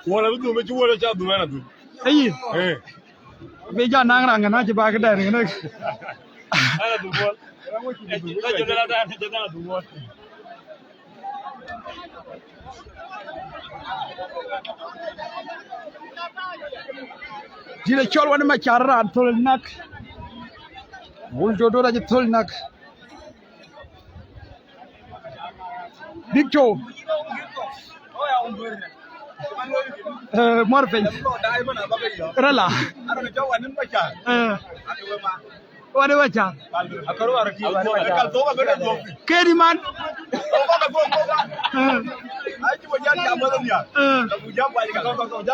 Wala bi dhum, bi wala ca dhum, ana dhum. Ayi. Eh. Bi ja naŋ raŋ na ci ba ke dɛn ŋene. Ana dhum wal. Ana dhum wal. Dït ë cɔl Wani Macar raan thöl näk. Wul Dodo raan cï thöl näk. Big Cho. Eh, muɔr piny. Rela. Eh. Wani Macar. Kedi man. Eh. Eh.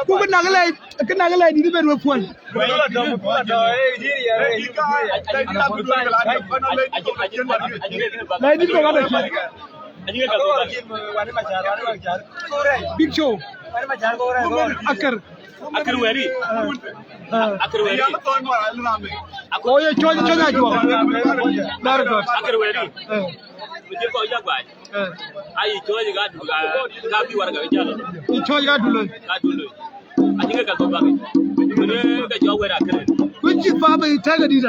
Ku kë nak lɛi, kë nak lɛi dït ben we puɔl. Lɛi dït ben we puɔl. Big Cho. Akër. Akër wɛ̈ɛ̈ri. Eh. Akër wɛ̈ɛ̈ri. Ko ye cɔc, cɔc a juɔk. Very good. Akër wɛ̈ɛ̈ri. Eh. Mi cï kɔc jɔ guac. Eh. Ai cɔc ka du, ka, ka bi waraga jalo. I cɔc ka du loi. Ka du loi. Acï ke ka thok bak. Mene ke jɔ wɛ̈ɛ̈r akër. Ku cï pa be tɛ̈k adït.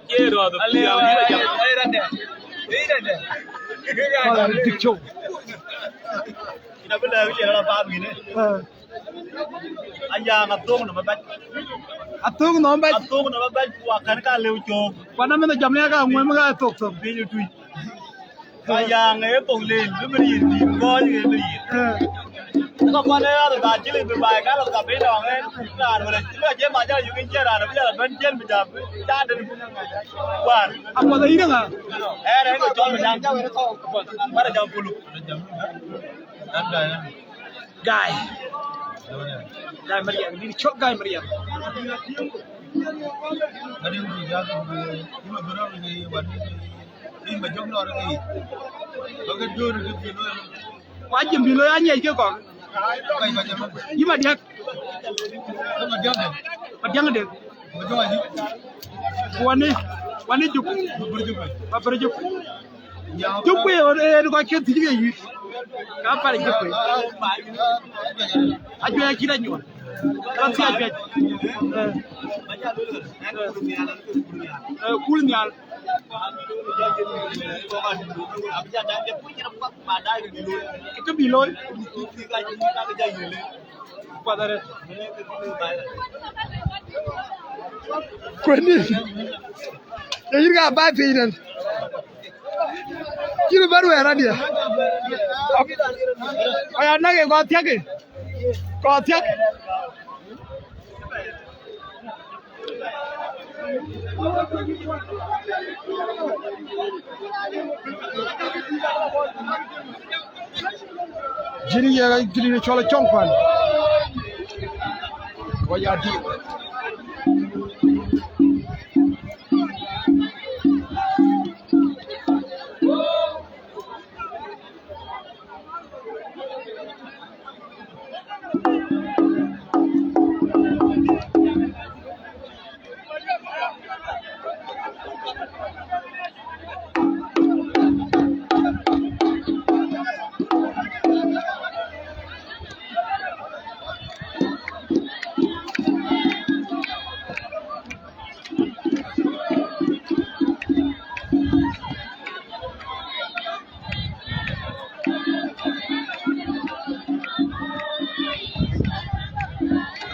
Ye rɔɔth. Father Big Cho. Ina bi lɛ̈k cï rɔt path wïnë. Eh. Ayaŋ athöŋ nɔm abac. Athöŋ nɔm abac. Athöŋ nɔm abac, ku akɛ̈n ka lëu cöök. Kuan amɛn jam ya ka ŋuɛ̈m ka thok thok. Piny tui. Ayaŋ ee thok lel, bï bï riir, bï kɔc ee bï riir. Eh. Ka kuan ee rɔt ba cï lëu bï baai ka lɔ ka piny dɔŋ en, raan wala cï lɔ cie ma jal yuk in cie raan, bï jal ben cien bï jam, ca den. Kuan. Apuɔth ayïn ŋa? Ɛn ee ke cɔl bï jam. Kuan jam pulu. Guy. Guy Mariang, dït cɔl Guy Mariang. Wa jëm bï loi anyɛc ke kɔk. Yï Madiäk. Madiäk de. Wani, wani juk. Ba bërë juk. Juk kuëë ɣöt, ee, kɔc ke thiëc ke yït. Ka pal juk kuëë. Ajuɛc acït anyuɔl. Ka thiëc ajuɛc. Eh. Eh, kul nhial. Kë bï looi. Kuath arëët. Kuëni. Ye yïn ka baai piny nɛn. Cïn bär wɛɛr adï. Aya näk ye kɔc thiäk. Kɔc thiäk. Jini ye jini cɔl cɔŋ pan. Ko ya di.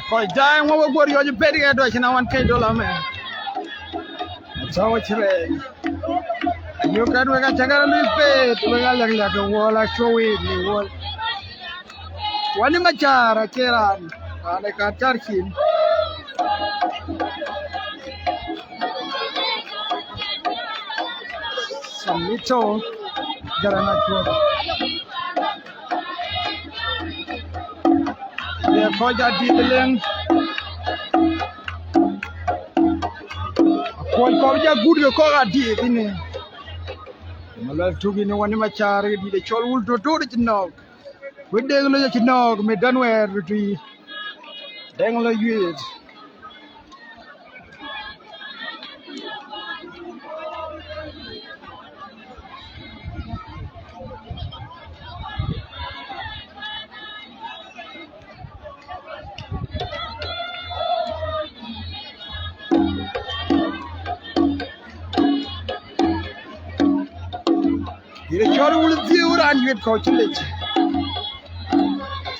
Kɔc daai ŋuɔk we guɔ riɔ̈c ë pet ke dɔc cïn awan kec dol amɛ. Tɔ̈u cï rɛɛc. Ayök kat wek acä kat luui pet, wek aliäk liäk ke wuɔl, acuɔ wëët në wuɔl. Wani Macar acie raan, raan ë kan car cin. Samito Garang Acuɔl. Ye kɔc adït leŋ. Kuɔc kɔc ja gut ke kɔc adït ine. Malual tuk ine Wani Macar ke dït ë cɔl wul totor cï nɔ̈k. Wek Deŋ Lɔc acï nɔ̈k, me dɔn wɛɛr tui. Deŋ Lɔc yueet. Ye cɔl wul dhiëëu raan yuet kɔc cï lec.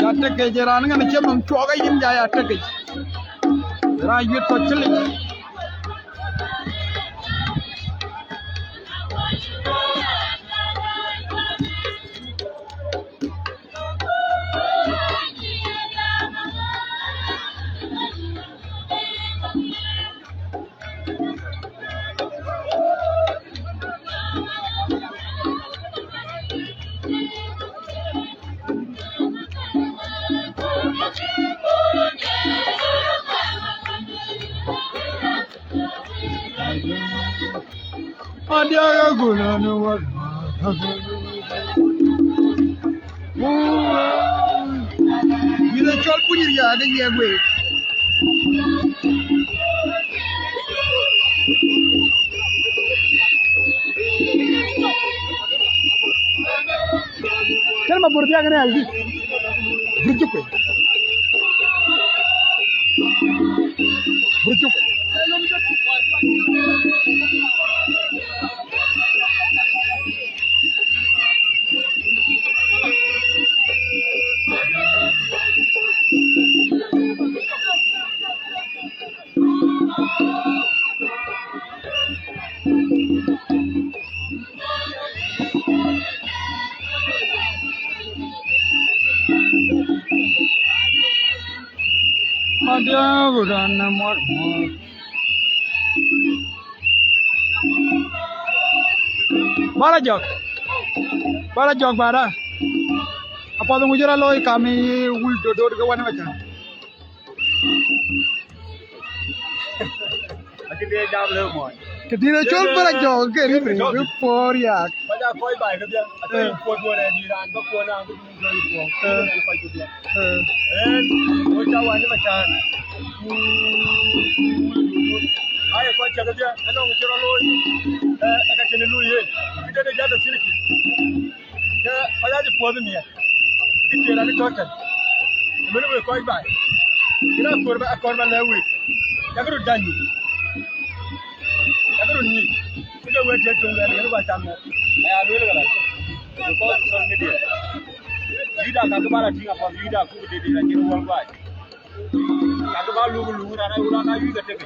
Ya tekec raan ŋän cï nɔm cuɔɔk ayin ja ya tekec. Raan yuet kɔc cï lec. Adiaga guna no wa. Yïn acɔl punyir ya de yɛ guëë. Kɛn ma bur biak ne aldi. Burjuk. Burjuk. Adiaga guna na mɔt mɔt. Bara jɔk. Bara jɔk bara. Apath ŋu jɔra looi kam i wul dodod ke wan ma can. Acï de jam lëu mɔny. Këdït acɔl bara jɔk ke ri ri puɔɔr yak. Kɔc aa kɔc baai kedhie, acï puɔ̈u duɔ̈ɔ̈r ë dïït raan bä kuɔn raan bï dun jɔ̈ɔ̈r puɔ̈u. Kënë ë kɔc kedhie. Ëën, wo ca wany ë macäär. Aye kɔc cä kedhie, anɔŋ cï rɔt looi, ë ka cïn ë luui yen. Bï de de jat ë thilki. Ke kɔc aa cï puɔ̈u bï miɛt. Kë cï raan ë tɔ̈ tën. Mënë wek kɔc baai. Kën akɔɔr bä, akɔɔr bä lɛ̈k wek. Yak röt dany. Yak röt nyic. Kë de wek tiët töŋ luɛɛl, yen bä cam mɔ. Aya lueel kë la. Because social media. Yïda ka kë bä la tïŋ apath, yïda ku de de la cïn worldwide. Ka kë bä luk luk raan a wula ka yïda tek.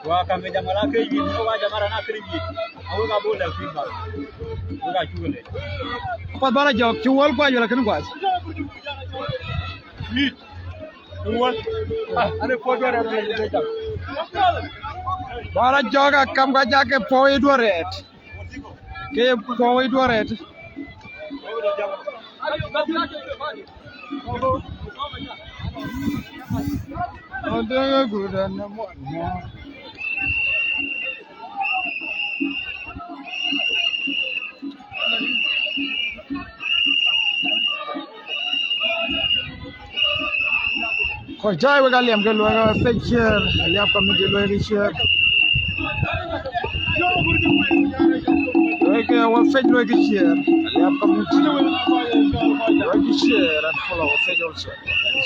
Wa kam ke jam la ke yïn, wa jam raan a kër yïn. A wek a bol la feedback. Wek a cuk le. Apath bara jɔk, cï worldwide wala kën guac. Yïn. Ŋuɔ̈t. Ah, ane puɔ̈u duɔ̈ɔ̈r rɛɛt ënë jam. Bara jɔk akam ka jak ke puɔ̈u duɔ̈ɔ̈r rɛɛt. Ke puɔ̈u duɔ̈ɔ̈r rɛɛt. Adiaga guna na mɔt mɔt. Kɔc jai wek aliɛm ke luɔi ke page share, aliap community luɔi ke share. Wek ke wek page luɔi ke share, aliap community luɔi ke share and follow page also.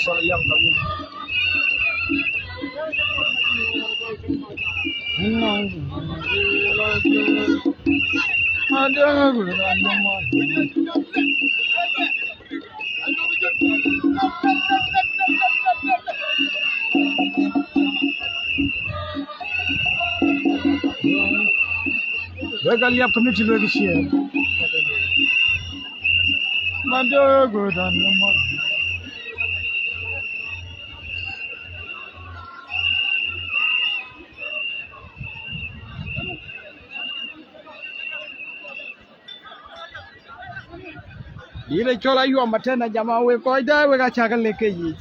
So aliap community. Wek aliap community luɔi ke share. Mande good and mɔt. Yïn ë cɔl ayuɔm atɛ̈n ajam a wek kɔc dai wek acä ke lek ke yic.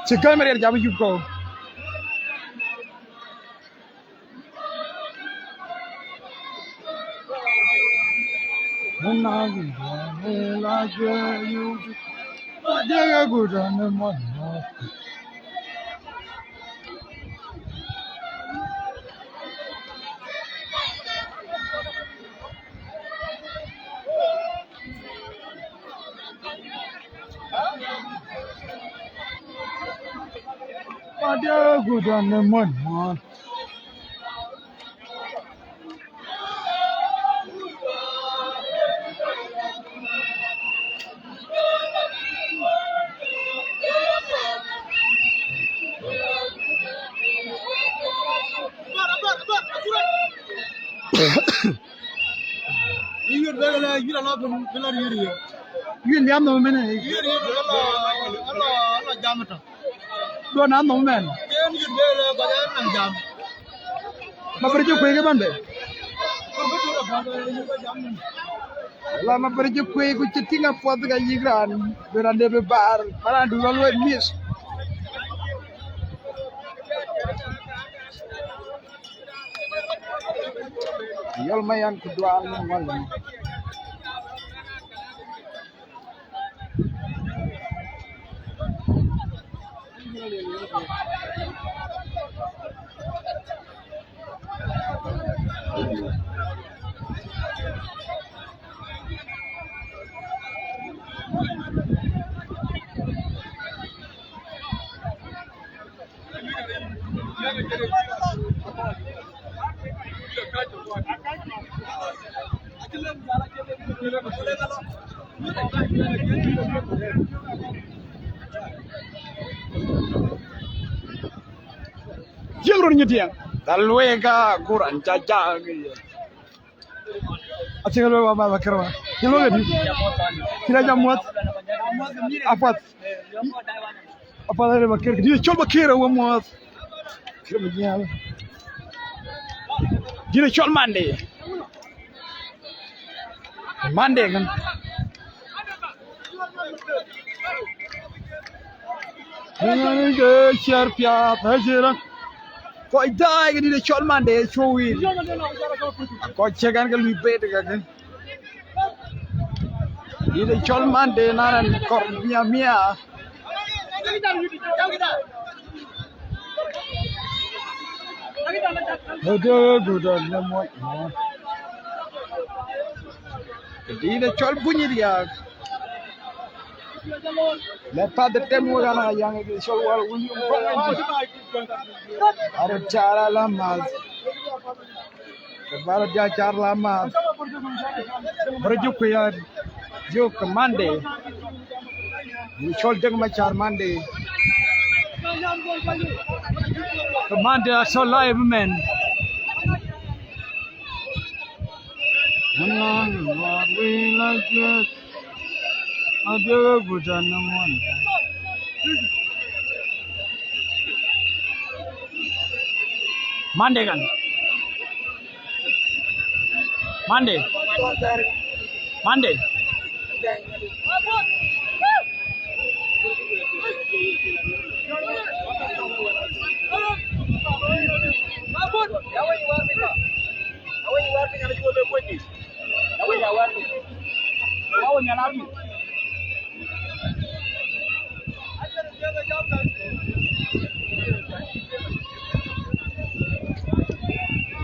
Cï gäm riɛl jam yup kɔ̈u. Adiagut an ë muɔ̈n muɔ̈n. Yïn yïn bɛ̈n la, yïn ala bï, bï la riëër yï. Yïn liam nɔm mɛn. Yïn yïn ala, ala, ala jam tɔ. Duɔ̈n anɔm mɛn. Yïn yïn bɛ̈n la, ba ya naŋ jam. Ma bï rɔt cï kuëëc ke bän bɛ. La ma bï rɔt cï kuëëc ku cï tïŋ apuɔth ka yïk raan. Bï raan de bï baar, ba raan du la luɔi miss. Yɔl ma yan ku dual ni wal. Jiëŋ röt nyï tiɛŋ. Dhal wek a kuran ca jaak. Acï ke lueel wa ba ba kër wa. Cï lueel ëdï. Cï la jam muɔ̈th. Apath. Apath ade ba kër. Dït cɔl ba kër wa muɔ̈th. Kër ba jial. Dït cɔl Mande. Mande kan. Ke ciɛr piath acï rɔt. Kɔc daai ke dït cɔl Mande cuɔ wiir. Kɔc cï kan ke lui bet ke ke. Dït cɔl Mande na ran kɔr mia mia. Ëdë gut an ë muɔc. Dït cɔl Buny Riak. Lɛ path ë tem wek an aya ŋic cɔl Wal William Bɔŋ. Arëët car alamath. Ke bä rɔt jɔ car la ma. Bä rɔt jɔ kuiɛɛr. Jɔ ke Mande. Ni cɔl Dek Macar Mande. Ke Mande a cɔl la ëbï mɛn. Ŋuan ŋuan wëi la juëc. Adiëk agut an ë muɔn. Mande kan. Mande. Mande.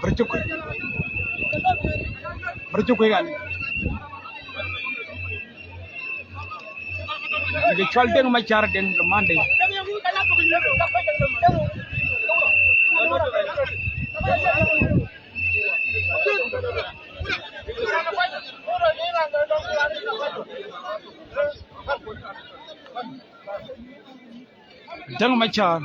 Bär cuk. Bär cuk kan. Ke cɔl Deŋ Macar Deŋ ke Mande. Deŋ Macar.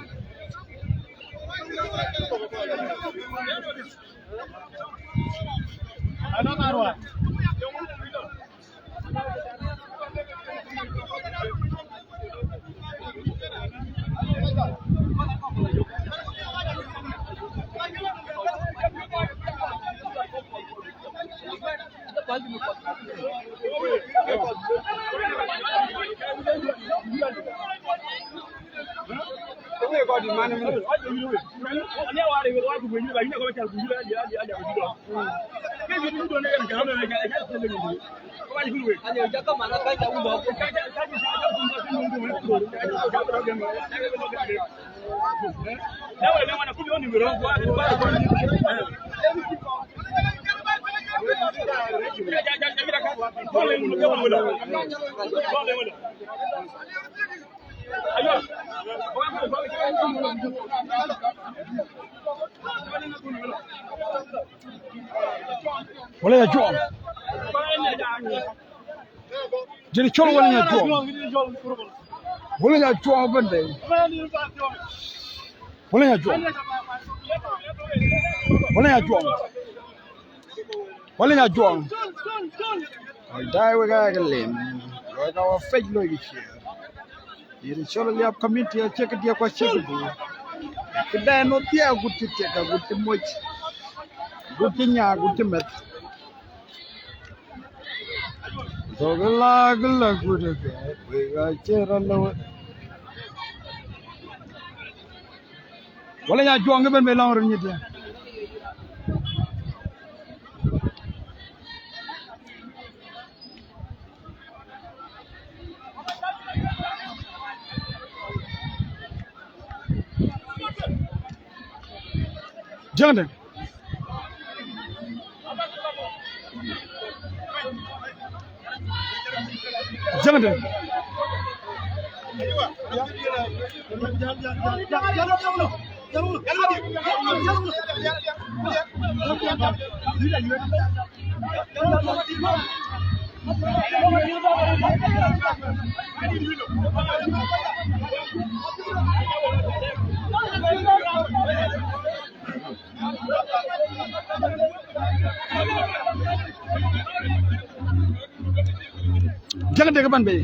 Wala ya juɔŋ. Jël cɔl wala ya juɔŋ. Wala ya juɔŋ bende. Wala ya juɔŋ. Wala ya juɔŋ. Wala ya juɔŋ. Ai dai wek aa ke lem. Wek aa wa fec loi ke cië. Yïn cɔl liap community acï ke diɛk kua cï ke bï. Këdɛn ë thiëëk agut cï thiëk, agut cï moc, agut cï nya, agut cï meth. Dhok la gël agut ë gɛɛt, wek acï rɔt lëu. Wala ya juɔŋ ëbɛ̈n be lɔŋ röt nyit ya. Jande. Jande. Jɛn dek ban bei.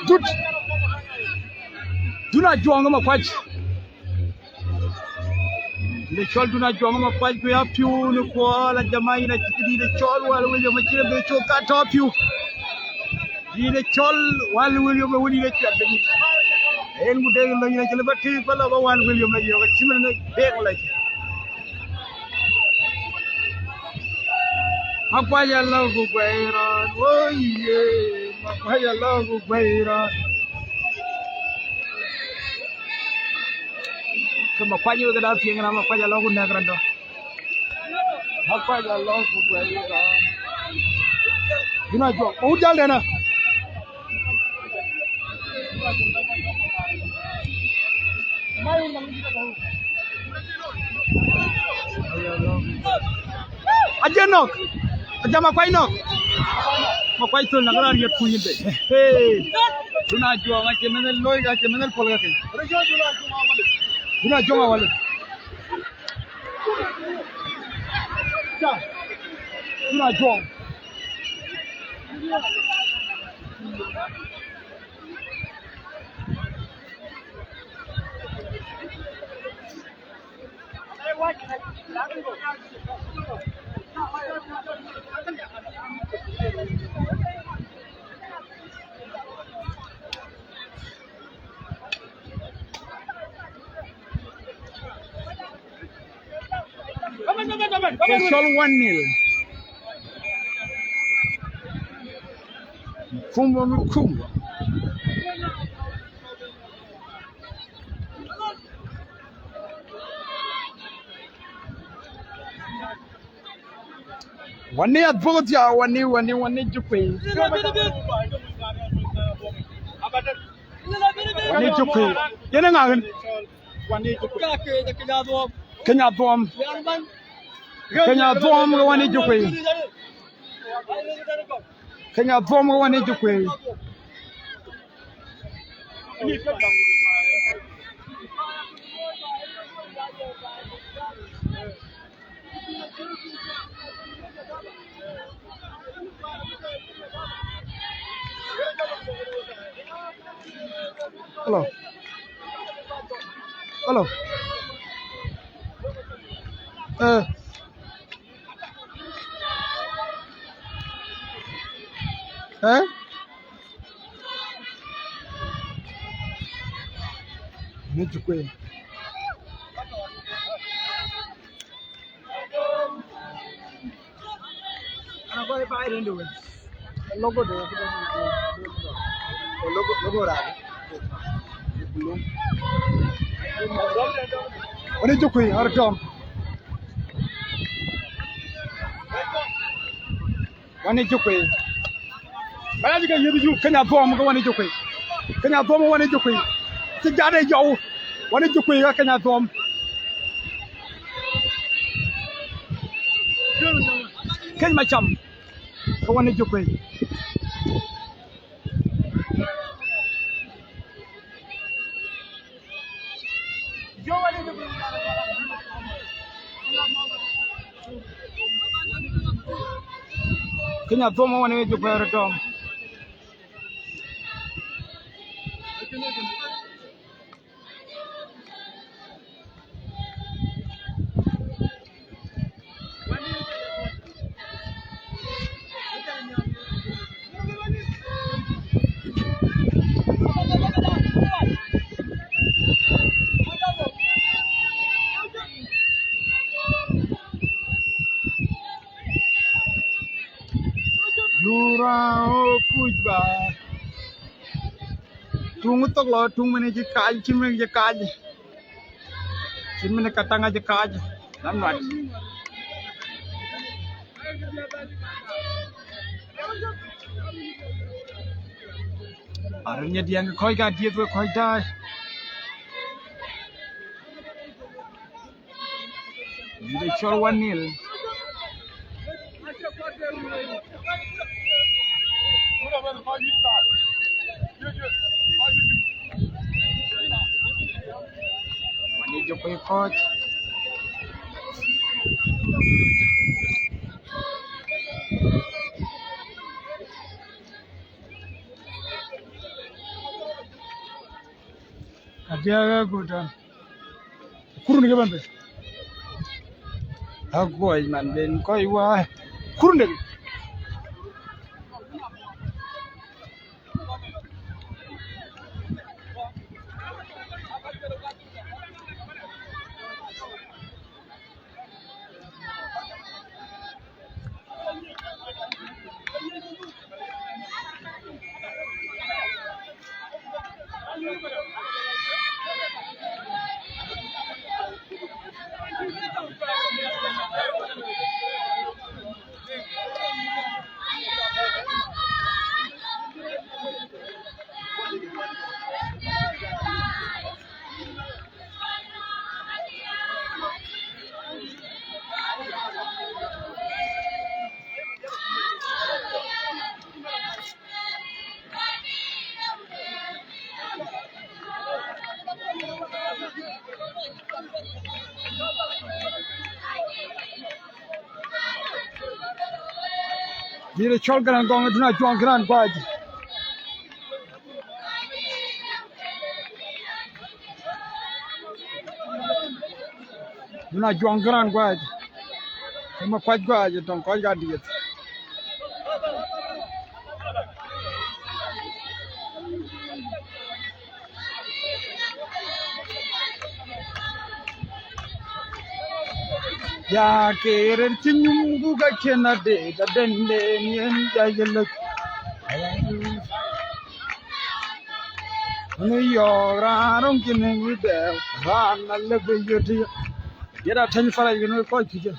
Dut. Dun Ajuɔŋ ë Makuac. Dït ë cɔl Dun Ajuɔŋ ë Makuac, ku ya piu në kuɔɔl, ajama yïn acï këdït ë cɔl Wäl William acï rɔt bï cök ka tɔ piu. Dït ë cɔl Wäl William ë wënï ë cuɛt piny. En ku dek lɔ yïn acï lë bä tïïk bä lɔ bä Wäl William ë yök acï mën në dek lɔ cï. Makuac alɔ ku guɛi rɔt, wo ye, Makuac alɔ ku guɛi rɔt. Ke Makuac wek da piŋ na Makuac alɔ ku nɛk rɔt dɔ. Makuac alɔ ku guɛi rɔt. Dun Ajuɔŋ, o jal dena. Aje nɔk. Aja Makuac nɔk. Makuac thöl na kë raan yet kuny de. Hey. Dun Ajuɔŋ acie mɛnh looi, acie mɛnh pol ka ke. Dun Ajuɔŋ awale. Dun Ajuɔŋ. Ke cɔl one nil. Kumba mi kumba. Wani adhuɔ̈k ya, wani, wani, wani jukuei. Wani jukuei. Yɛn ŋa kën? Kenya dhuɔm. Kenya dhuɔm ke wani jukuei. Kenya dhuɔm ke wani jukuei. Hello. Hello. Eh. Eh? Ni cukwe. Logo de, logo, logo rani. Wani cukwe, ar dɔm. Wani cukwe. Bala jika yedi ju Kenya dhom ke wani cukwe. Kenya dhom wani cukwe. Ti jade jaw. Wani cukwe ya Kenya dhom. Kenya macham. Ke wani cukwe. Kenya dhom wani cukwe ar dɔm. Jura o kuc ba. Tuŋ thok lɔ, tuŋ mene ci kac, cïn mene ci kac. Cïn mene ka taŋ acï kac. Lam nuac. Arun ye diɛŋ kɔc ka dieth we kɔc daai. Yï de cɔl one nil. Wani jɔ kɔc kɔc. Adiaga gudan. Kurun ke ban be. Aguai man ben koi wa. Kurun de. Dït ë cɔl Gërän Gɔŋ, dun a juɔŋ Gërän Guac. Dun a juɔŋ Gërän Guac. Ëmë kuac Guac tɔŋ kɔc ka dieth. Ya ke rer cï nyum ku ka cïn adet, aden den yen ja ye lec. Ni yɔɔk raan röŋ cïn ë wïc dɛɛu, raan alëk ë yöt. Diɛt atɛ̈ny Faraj kën kɔc kïcë.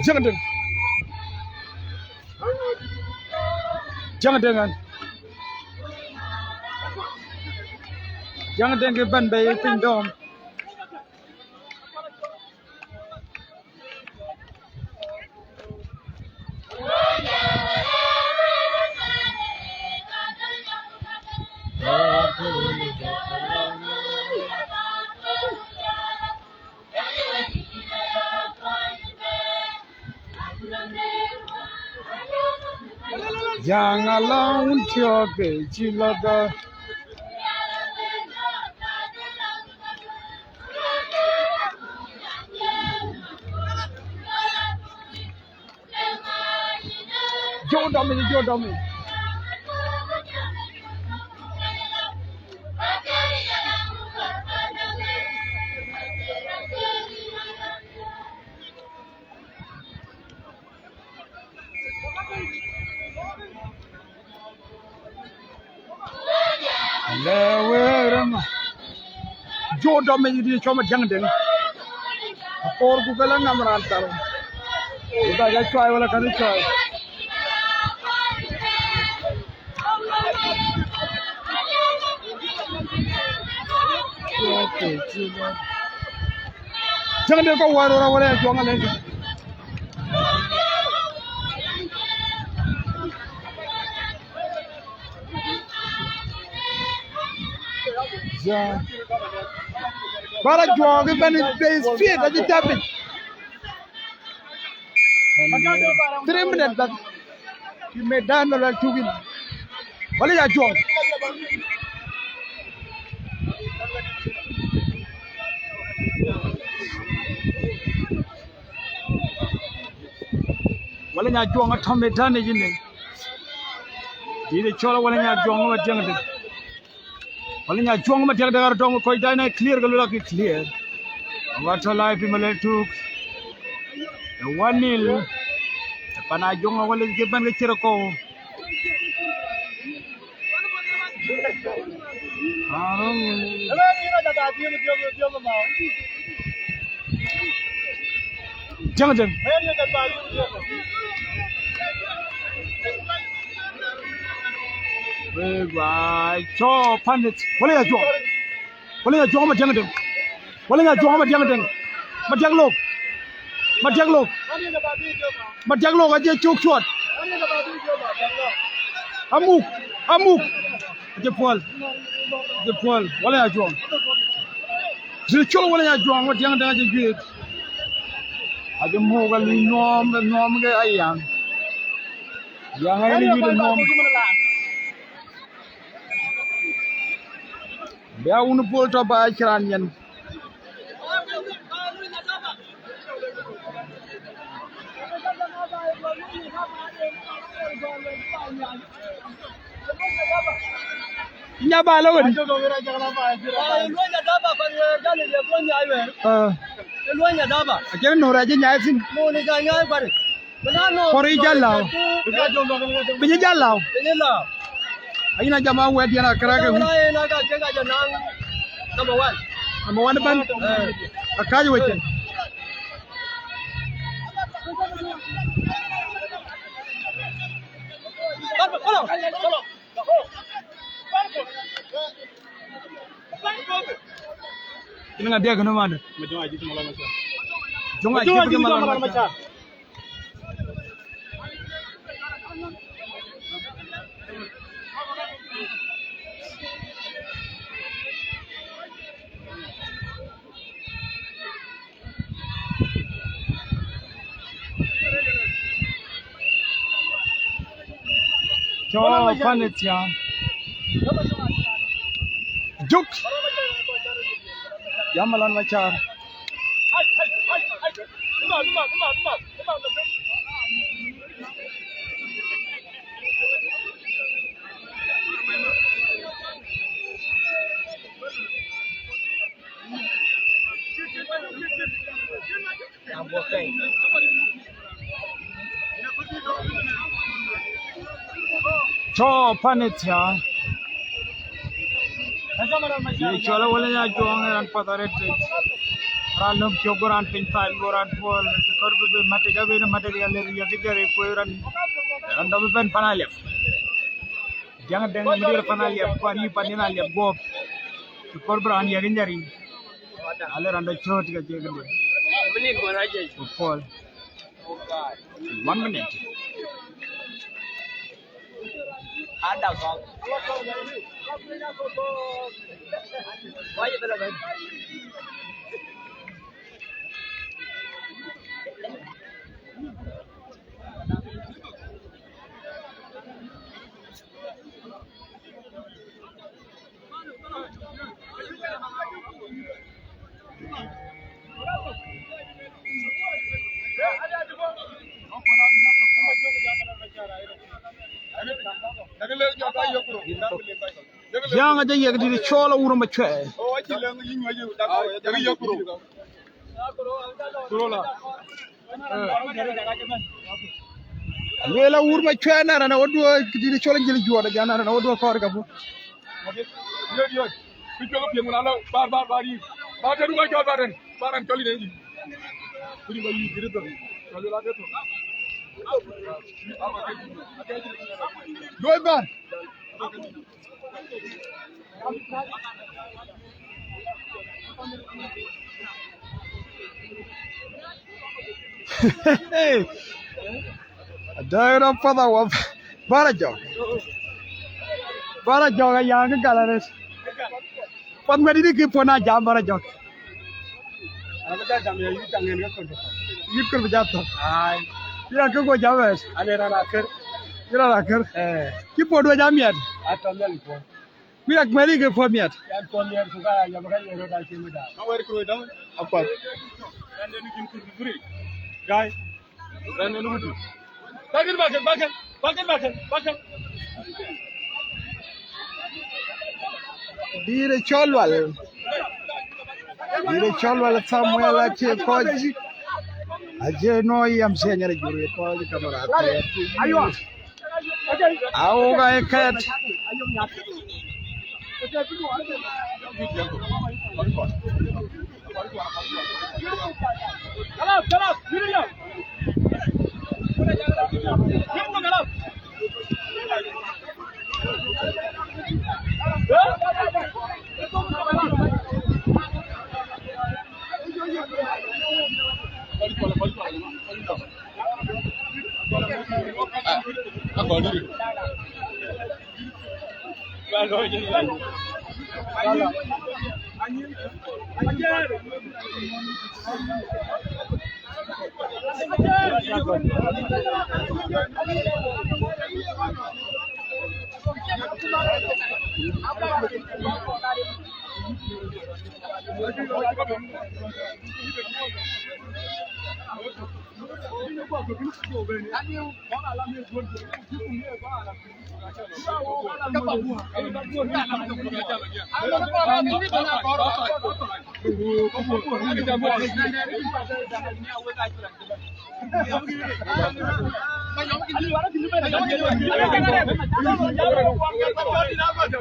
Jäŋ Deŋ. Jäŋ Deŋ ɣɛn. Jäŋ Deŋ kë bɛ̈n bei piny dɔm. Jaŋ alɔŋ wun tiɔ̈k ke cï lɔ gɔ̈r. Jo dɔm, jo dɔm. Lɛ wëë rɛm. Jo dɔm ë yïdï cɔm ë diäŋ deŋ. Akoor ku ke la ŋam raan thar. Ku ka ja cuai wala kɛn cuai. Diäŋ deŋ kɔ wär rɔt wala ya juɔŋ alɛŋ. Ja. Bara juɔk ëbɛ̈n bei speed acï tɛ̈ piny. Three minutes bas. Yï medan ba luɛl tuk yïn. Wala ya juɔk. Wala nya juɔŋ atɔ̈ medan ë yïn ë. Dït ë cɔl wala nya juɔŋ ë Madiäŋ dï. Wala nya juɔŋ ë Madiäŋ dï ɣar dɔŋ kɔc dai na clear ke luel akï clear. Wa tɔ̈ live ë Malɛl Tuk. Ë one nil. Ë pan a juɔŋ wala ke bɛ̈n ke cï rɔt kɔ̈u. Jaŋ Deŋ. Wek guai cɔɔk panit. Wala ya juɔŋ. Wala nya juɔŋ Madiäŋ Deŋ. Wala nya juɔŋ Madiäŋ Deŋ. Madiäŋ lok. Madiäŋ lok. Madiäŋ lok aje cuk cuɔt. Amuk. Amuk. Aje puɔl. Aje puɔl. Wala nya juɔŋ. Jil col wala nya juɔŋ Madiäŋ Deŋ aje juet. Aje muk aluny nuɔm, nuɔm ke ayaŋ. Yaŋ aye yuit nuɔm. Bia wun pol tɔ̈ ba cï raan nyin. Nya ba lo wadi. Ah. Ajen no raje nyai sin. Kɔr ë jal lääu. Piny ë jal lääu. Ayïn a jam a wɛ̈t yɛn a kërɛk ë wic. Number one ëbɛ̈n. Akääc wecin. Ënë ŋa diɛk kënë man? Jɔŋ a jiëth ke malan macar. Cɔɔk pan ë thiaŋ. Juk. Jam malan macar. Cɔɔk pan ë thiaŋ. Ye cɔl awël nya juɔŋ ë raan path arëët tëc. Raan lɔ̈ŋ cök go raan piny thany go raan puɔl të kɔ̈r bï bï matic abï në matic ya lëk ya kë jɔ̈ri kuëë raan. Raan dɔm ëbɛ̈n pan aliɛp. Diäŋ Deŋ mïdïr pan aliɛp kuan yï pan yen aliɛp guɔ̈p. Të kɔ̈r bï raan ya kë jɔ̈ri. Ale raan dɔ cööt ke cï këde. Ku puɔl. One minute. Jäŋ aja yiëk dït cɔl Awur Macuɛi. Lueel Awur Macuɛi na rɛn awaduö dït cɔl Jil Juɔt aja na rɛn awaduö kɔɔr ka bu. Luɔi bär. Adaŋ rɔt path awä. Bär ajɔk. Bär ajɔk aya kë gal arët. Path ŋuɛ̈t dït kï puɔ̈n ajam bär ajɔk. Yï kër bï jam thok. Yïn akë guɔ jam wɛ̈ɛ̈t. Yïn raan akër. Cï puɔ̈n duɔ̈c amiɛt. Ku yak mɛ̈t yï ke puɔ̈u miɛt. Apath. Guy. Bakal, bakal, bakal, bakal, bakal. Dït ë cɔl Lual. Dït ë cɔl Lual Samuel acie kɔc. Acie nɔ yam cie nyɛr jur kɔc kamera. Aywa. Au ga e kɛt.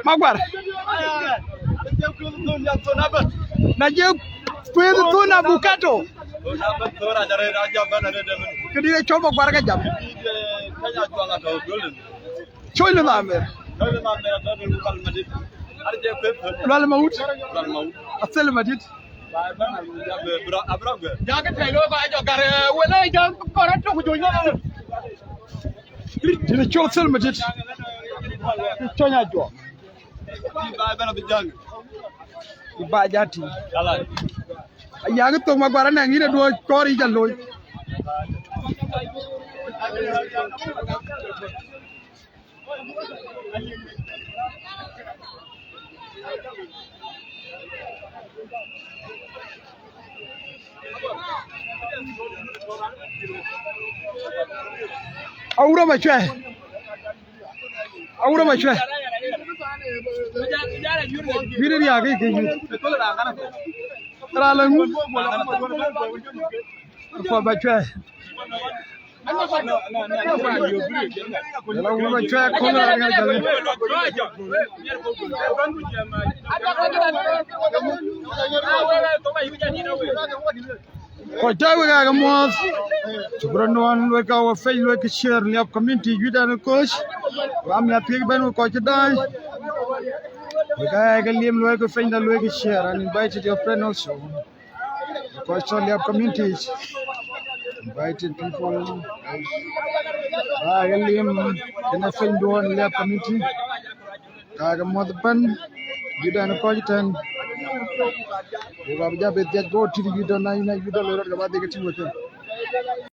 Maguar. Na je kuëëth thun abukato. Këdï cɔl Maguar ke jam. Cɔl Lual Amer. Lual Mawut. Athel Madït. Dït cɔl Athel Madït. Cɔny Ajuɔk. Bï ba ja tïŋ. Ayak thok Maguar anɛŋ yïn aduɔ̈ɔ̈c kɔɔr yic aloi. Awur Macuɛi. Awur Macuɛi. Yïn riääk ke yï. Raan la ŋu? Kuɔth Macuɛi. Yala Awur Macuɛi kɔn raan ŋa jɔl. Kɔc tɔ̈ wek aa ke muɔ̈ɔ̈th. Cuk rɔt nuɔɔn luɔikë our page, luɔikë share, liap community, youth and coach. Ram ya thiëk bɛ̈n wek kɔc cï daai. Wek aa ke liam, luɔikë page da, luɔikë share and invited your friend also. Kɔc cɔl liap community, invited people. Aa ke liam kënë page duɔ̈n liap community. Aa ke muɔ̈th ëbɛ̈n, youth and kɔc tɛ̈n. Wek abï ja bɛ dhiac go tït youth na, na youth loi rɔt ke ba dhil ke tïŋ wek thïn.